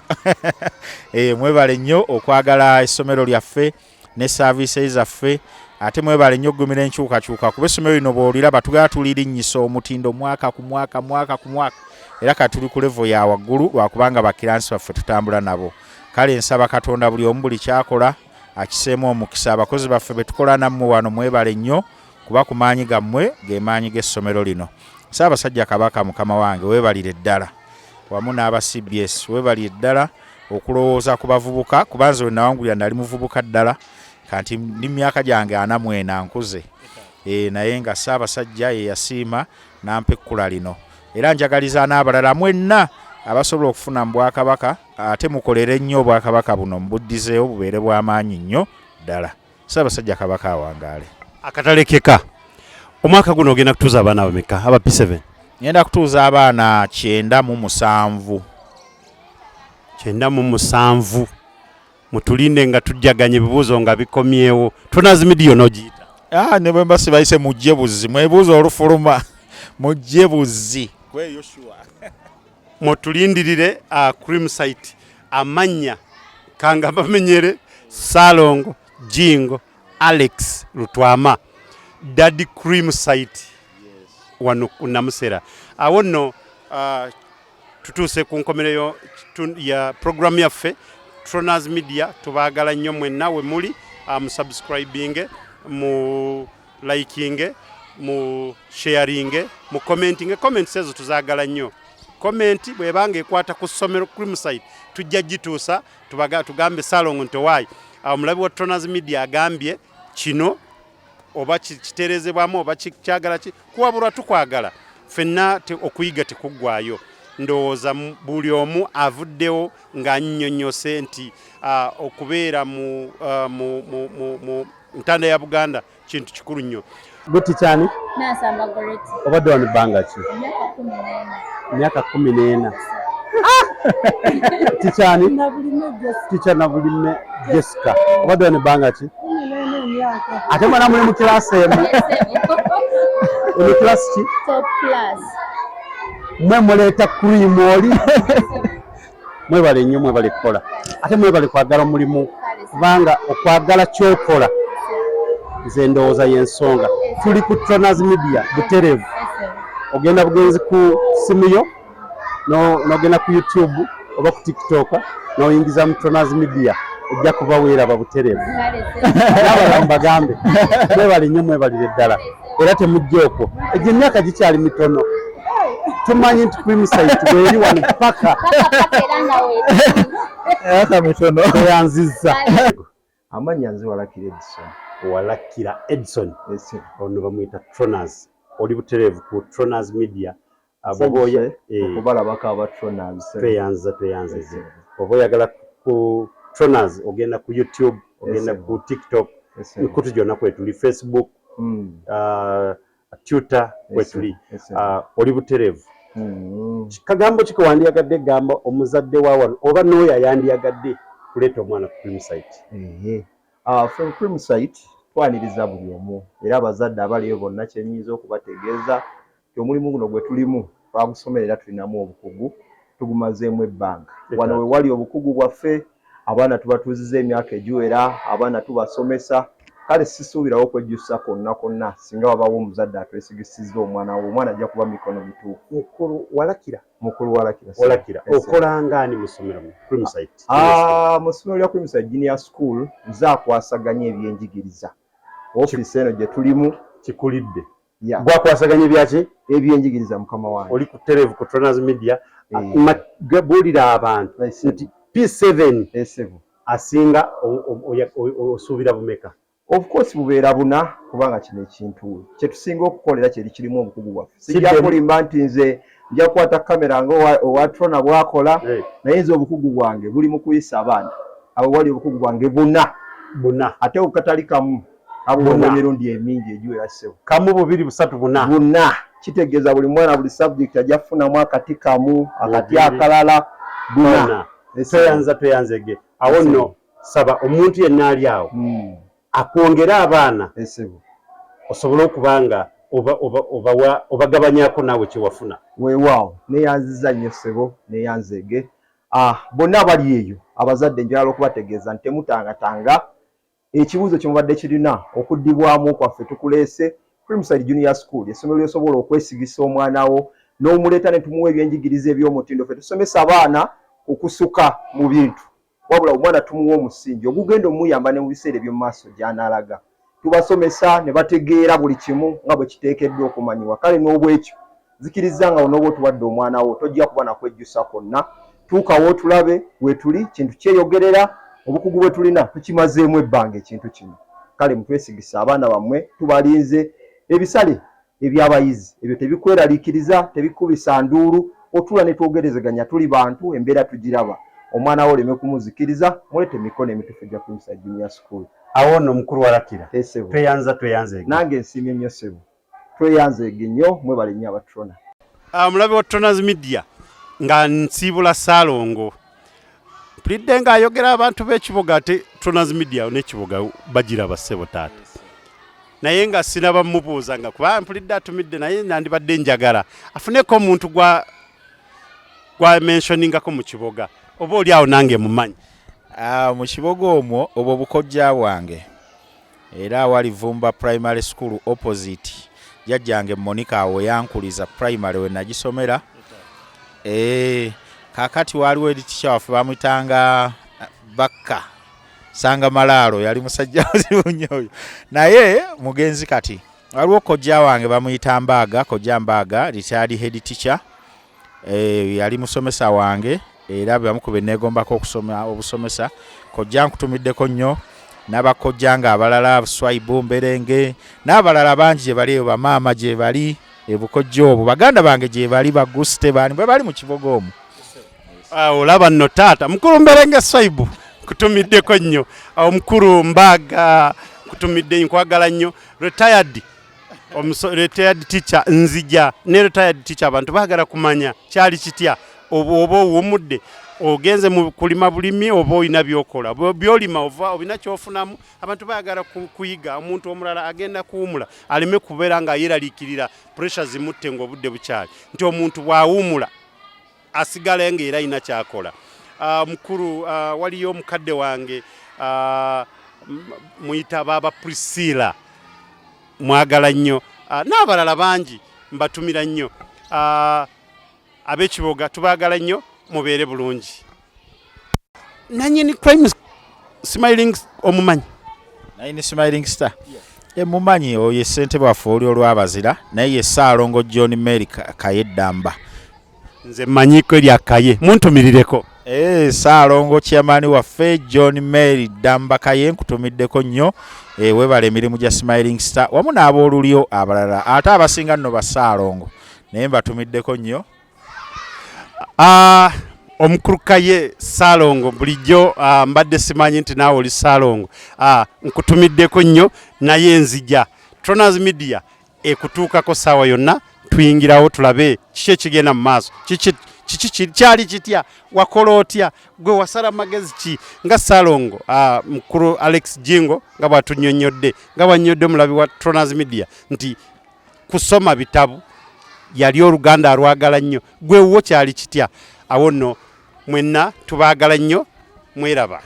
Mwebale nnyo okwagala essomero lyaffe ne services zaffe. Ate mwebale nnyo okugumira enkyukakyuka, kuba essomero lino bw'oliraba tugala tulirinnyisa omutindo mwaka ku mwaka, mwaka ku mwaka, era kati tuli ku level ya waggulu lwakubanga ba clients baffe tutambula nabo. Kale nsaba Katonda buli omu buli kyakola akiseemu omukisa. Abakozi baffe be tukola nammwe wano, mwebale nnyo, kuba ku maanyi gammwe ge maanyi g'essomero lino. Ssaabasajja Kabaka mukama wange, weebalire ddala, wamu n'aba CBS, weebalire ddala okulowooza ku bavubuka, kuba nze we nawangulira nali muvubuka ddala. Kanti ndi myaka gyange 44, nkuze, naye nga Ssaabasajja ye yasiima nampa ekkula lino. Era njagaliza n'abalala mwenna abasobola okufuna mu bwakabaka, ate mukolere nnyo obwakabaka buno, mubuddizeewo bubeere bw'amaanyi nnyo ddala. Ssaabasajja Kabaka awangaale. Akatalekeka, omwaka guno ogenda kutuuza abaana bameka aba P7? Ngenda kutuuza abaana 97. 97. Mutulinde nga tujjaganya ebibuuzo nga bikomyewo. Tronas Media n'ogiyita. Ah, ne bwe mba sibayise, mujje buzzi, mwebuuza olufuluma, mujje buzzi kweyo sure. Mutulindirire. Cream Site, amannya kanga bamenyere, Salongo Jingo Alex Lutwama, Daddy Cream Site, wano ku Namusera. Awo nno tutuuse ku nkomerero ya programu yaffe. Tronas Media tubaagala nnyo mwenna we muli. Musubscribinge, mu likinge, mu sharinge, mu commentinge. Comments ezo tuzaagala nnyo. Comment bw'ebanga ekwata ku ssomero Creamside tujja gituusa tugambe Ssalongo nti owaayi omulabi wa Tronas Media agambye kino oba kiterezebwamu oba kyagala ki kuwabulwa tukwagala ffenna okuyiga tekuggwayo. Ndowooza buli omu avuddewo ng'annyonnyose nti okubeera mu ntanda ya Buganda kintu kikulu nnyo. Gwe tikyani? Nansamba Goreti. Obadde wano bbanga ki? Emyaka 14. Emyaka 14. Tikyani? Tica Nabulime Jessica. Obadde wano ebbanga ki? Ate mwana muli mu kilaasi emu. Emu kilaasi ki? Top class. Mwe muleeta cream oli. Mwebale nnyo, mwebale kukola. Ate mwebale kwagala omulimu, kubanga okwagala ky'okola nze ndowooza y'ensonga. Tuli ku Tronas Media butereevu. Ogenda bugenzi ku simu yo n'ogenda ku YouTube oba ku TikTok n'oyingiza mu Tronas Media, ojja kuba weeraba butereevu. N'abalala mbagambe mwebale nnyo, mwebalire ddala, era temujja okwo. Egyo emyaka gikyali mitono, tumanyi nti Creamside bweri wano paka emyaka mitono. Tweyanzizza. Amannya nze Walakira Edson. Walakira Edson, ono bamuyita Tronas. Oli butereevu ku Tronas Media. Okubalabako aba Tronas. Tweyanza, tweyanziza. Oba oyagala ku Tronas ogenda ku YouTube, ogenda ku TikTok, mikutu gyonna kwetuli, Facebook, Twitter kwetuli. Oli butereevu. Kagambo ki kewandiyagadde gamba omuzadde wa wano oba n'oyo ayandiyagadde kuleeta omwana ku Creamside? From Creamside twaniriza buli omu, era abazadde abaliyo bonna kyenyinza okubategeeza nti omulimu guno gwe tulimu twagusomera era tulinamu obukugu, tugumazeemu ebbanga. Wano we wali obukugu bwaffe, abaana tubatuuziza emyaka egiwera, abaana tubasomesa. Kale sisuubirawo okwejjusa kwonna kwonna singa wabawo omuzadde atwesigisiza omwana we, omwana ajja kuba mikono mituufu. Mukulu Walakira. Mukulu Walakira. Walakira. Okola ng'ani mu ssomero mu Creamside? Mu ssomero lya Creamside Junior School nze akwasaganya ebyenjigiriza. Ofiisi eno gye tulimu. Kikulidde. Gwakwasaganya ebyaki? Ebyenjigiriza mukama wange. Oli ku tereevu ku Tronas Media. Buulira abantu nti P7 asinga osuubira bumeka? Of course bubeera buna, kubanga kino ekintu kye tusinga okukolera kyeri kirimu obukugu bwaffe. Sijja kulimba nti nze nja kukwata kamera nga owa Trona bw'akola, naye nze obukugu bwange buli mu kuyisa abaana. Awo wali obukugu bwange buna. Buna. Ate obukatali kamu abuwonga emirundi emingi egiwera ssebo. Kamu, bubiri, busatu, buna. Buna. Kitegeeza buli mwana buli subject ajja kufunamu akati kamu, akati akalala, buna. Tweyanza, tweyanzege. Awo nno saba omuntu yenna ali awo akwongere abaana osobole okuba nga obagabanyako naawe kye wafuna. Weewaawo, neeyanziza nnyo ssebo, neeyanzeege. Bonna abali eyo abazadde njagala okubategeeza nti temutangatanga. Ekibuuzo kye mubadde kirina okuddibwamu kwaffe tukuleese Creamside Junior School, essomero ly'osobola okwesigisa omwana wo n'omuleeta ne tumuwa ebyenjigiriza eby'omutindo. Ffe tusomesa abaana okusuka mu bintu, wabula omwana tumuwa omusingi ogugenda omuyamba ne mu biseera eby'omu maaso gy'anaalaga. Tubasomesa ne bategeera buli kimu nga bwe kiteekeddwa okumanyibwa. Kale n'obwekyo nzikiriza nga onooba otuwadde omwana wo tojja kuba na kwejjusa kwonna. Tuukawo otulabe weetuli, kintu kyeyogerera, obukugu bwe tulina tukimazeemu ebbanga ekintu kino. Kale mutwesigise abaana bammwe, tubalinze. Ebisale ebyabayizi ebyo tebikweraliikiriza, tebikubisa nduulu, otuula ne twogerezeganya, tuli bantu, embeera tugiraba. Omwana wo oleme kumuzikiriza, muleete emikono emituufu egya Creamside Junior School. Awo nno omukulu Walakira, tweyanza, tweyanzeege. Nange nsiimye nnyo ssebo, tweyanzeege nnyo, mwebale nnyo aba Trona. Omulabi wa Tronas Media nga nsiibula Ssaalongo, mpulidde ng'ayogera abantu b'ekibuga, ate Tronas Media n'ekibuga bagiraba ssebo taata, naye nga sinaba mubuuza nga kuba mpulidde atumidde, naye nandibadde njagala afuneko omuntu gwa mentioningako mu kiboga, oba oli awo nange mumanyi. Mu kiboga omwo obwo bukojja bwange, era awali Vumba Primary School opposite jjajjange Monica awo yankuliza primary we nagisomera. Kaakati waaliwo eri teacher waffe bamuyitanga Bakka Sanga Malaalo, yali musajja muzibu nnyo oyo, naye mugenzi. Kati waliwo kojja wange bamuyita Mbaaga, kojja Mbaaga, retired head teacher. Yali musomesa wange era bamu ku beneegombako okusoma obusomesa. Kojja nkutumiddeko nnyo n'abakojja nga abalala Swaibu Mberenge n'abalala bangi gye bali eyo, bamaama gye bali ebukojja obwo, baganda bange gye bali, bagusite baani bwe bali mu Kiboga omwo. Olaba nno taata mukulu Mberenge Swaibu nkutumiddeko nnyo, omukulu Mbaaga nkutumidde, nkwagala nnyo. Retired retired teacher nzija ne retired teacher, abantu baagala kumanya kyali kitya oba owummudde ogenze mu kulima bulimi oba olina byokola byolima ova olina kyofunamu. Abantu baagala kuyiga omuntu omulala agenda kuwumula aleme kubeera nga yeeraliikirira pressure zimutte ng'obudde bukyali, nti omuntu bw'awumula asigala nga era alina kyakola. Mukulu, waliyo omukadde wange, muyita baaba Priscilla, mwagala nnyo, n'abalala bangi mbatumira nnyo. Ab'Ekiboga tubaagala nnyo, mubeere bulungi. Nanyini Crime Smiling omumanyi? Nanyini Smiling Star emumanyi, oyo ye ssentebe waffe oli olwabazira, naye ye Ssaalongo John Mary Kaye Ddamba. Nze mmanyiko erya Kaye, muntumirireko. Ssaalongo chairman waffe John Mary Ddamba Kaye nkutumiddeko nnyo. Weebale emirimu gya Smiling Star wamu n'aboolulyo abalala, ate abasinga nno bassaalongo, naye mbatumiddeko nnyo. Omukulu Kaye Ssaalongo, bulijjo mbadde simanyi nti naawe oli Ssaalongo. Nkutumiddeko nnyo, naye nzija Tronas Media ekutuukako ssaawa yonna, tuyingirawo tulabe kiki ekigenda mu maaso, kiki kyali kitya, wakola otya, gwe wasala magezi ki nga Ssaalongo. Mukulu Alex Jingo nga bw'atunnyonnyodde, nga bw'annyonnyodde omulabi wa Tronas Media nti kusoma bitabu yali oluganda alwagala nnyo, gwe wo kyali kitya? Awo nno mwenna tubaagala nnyo, mweraba.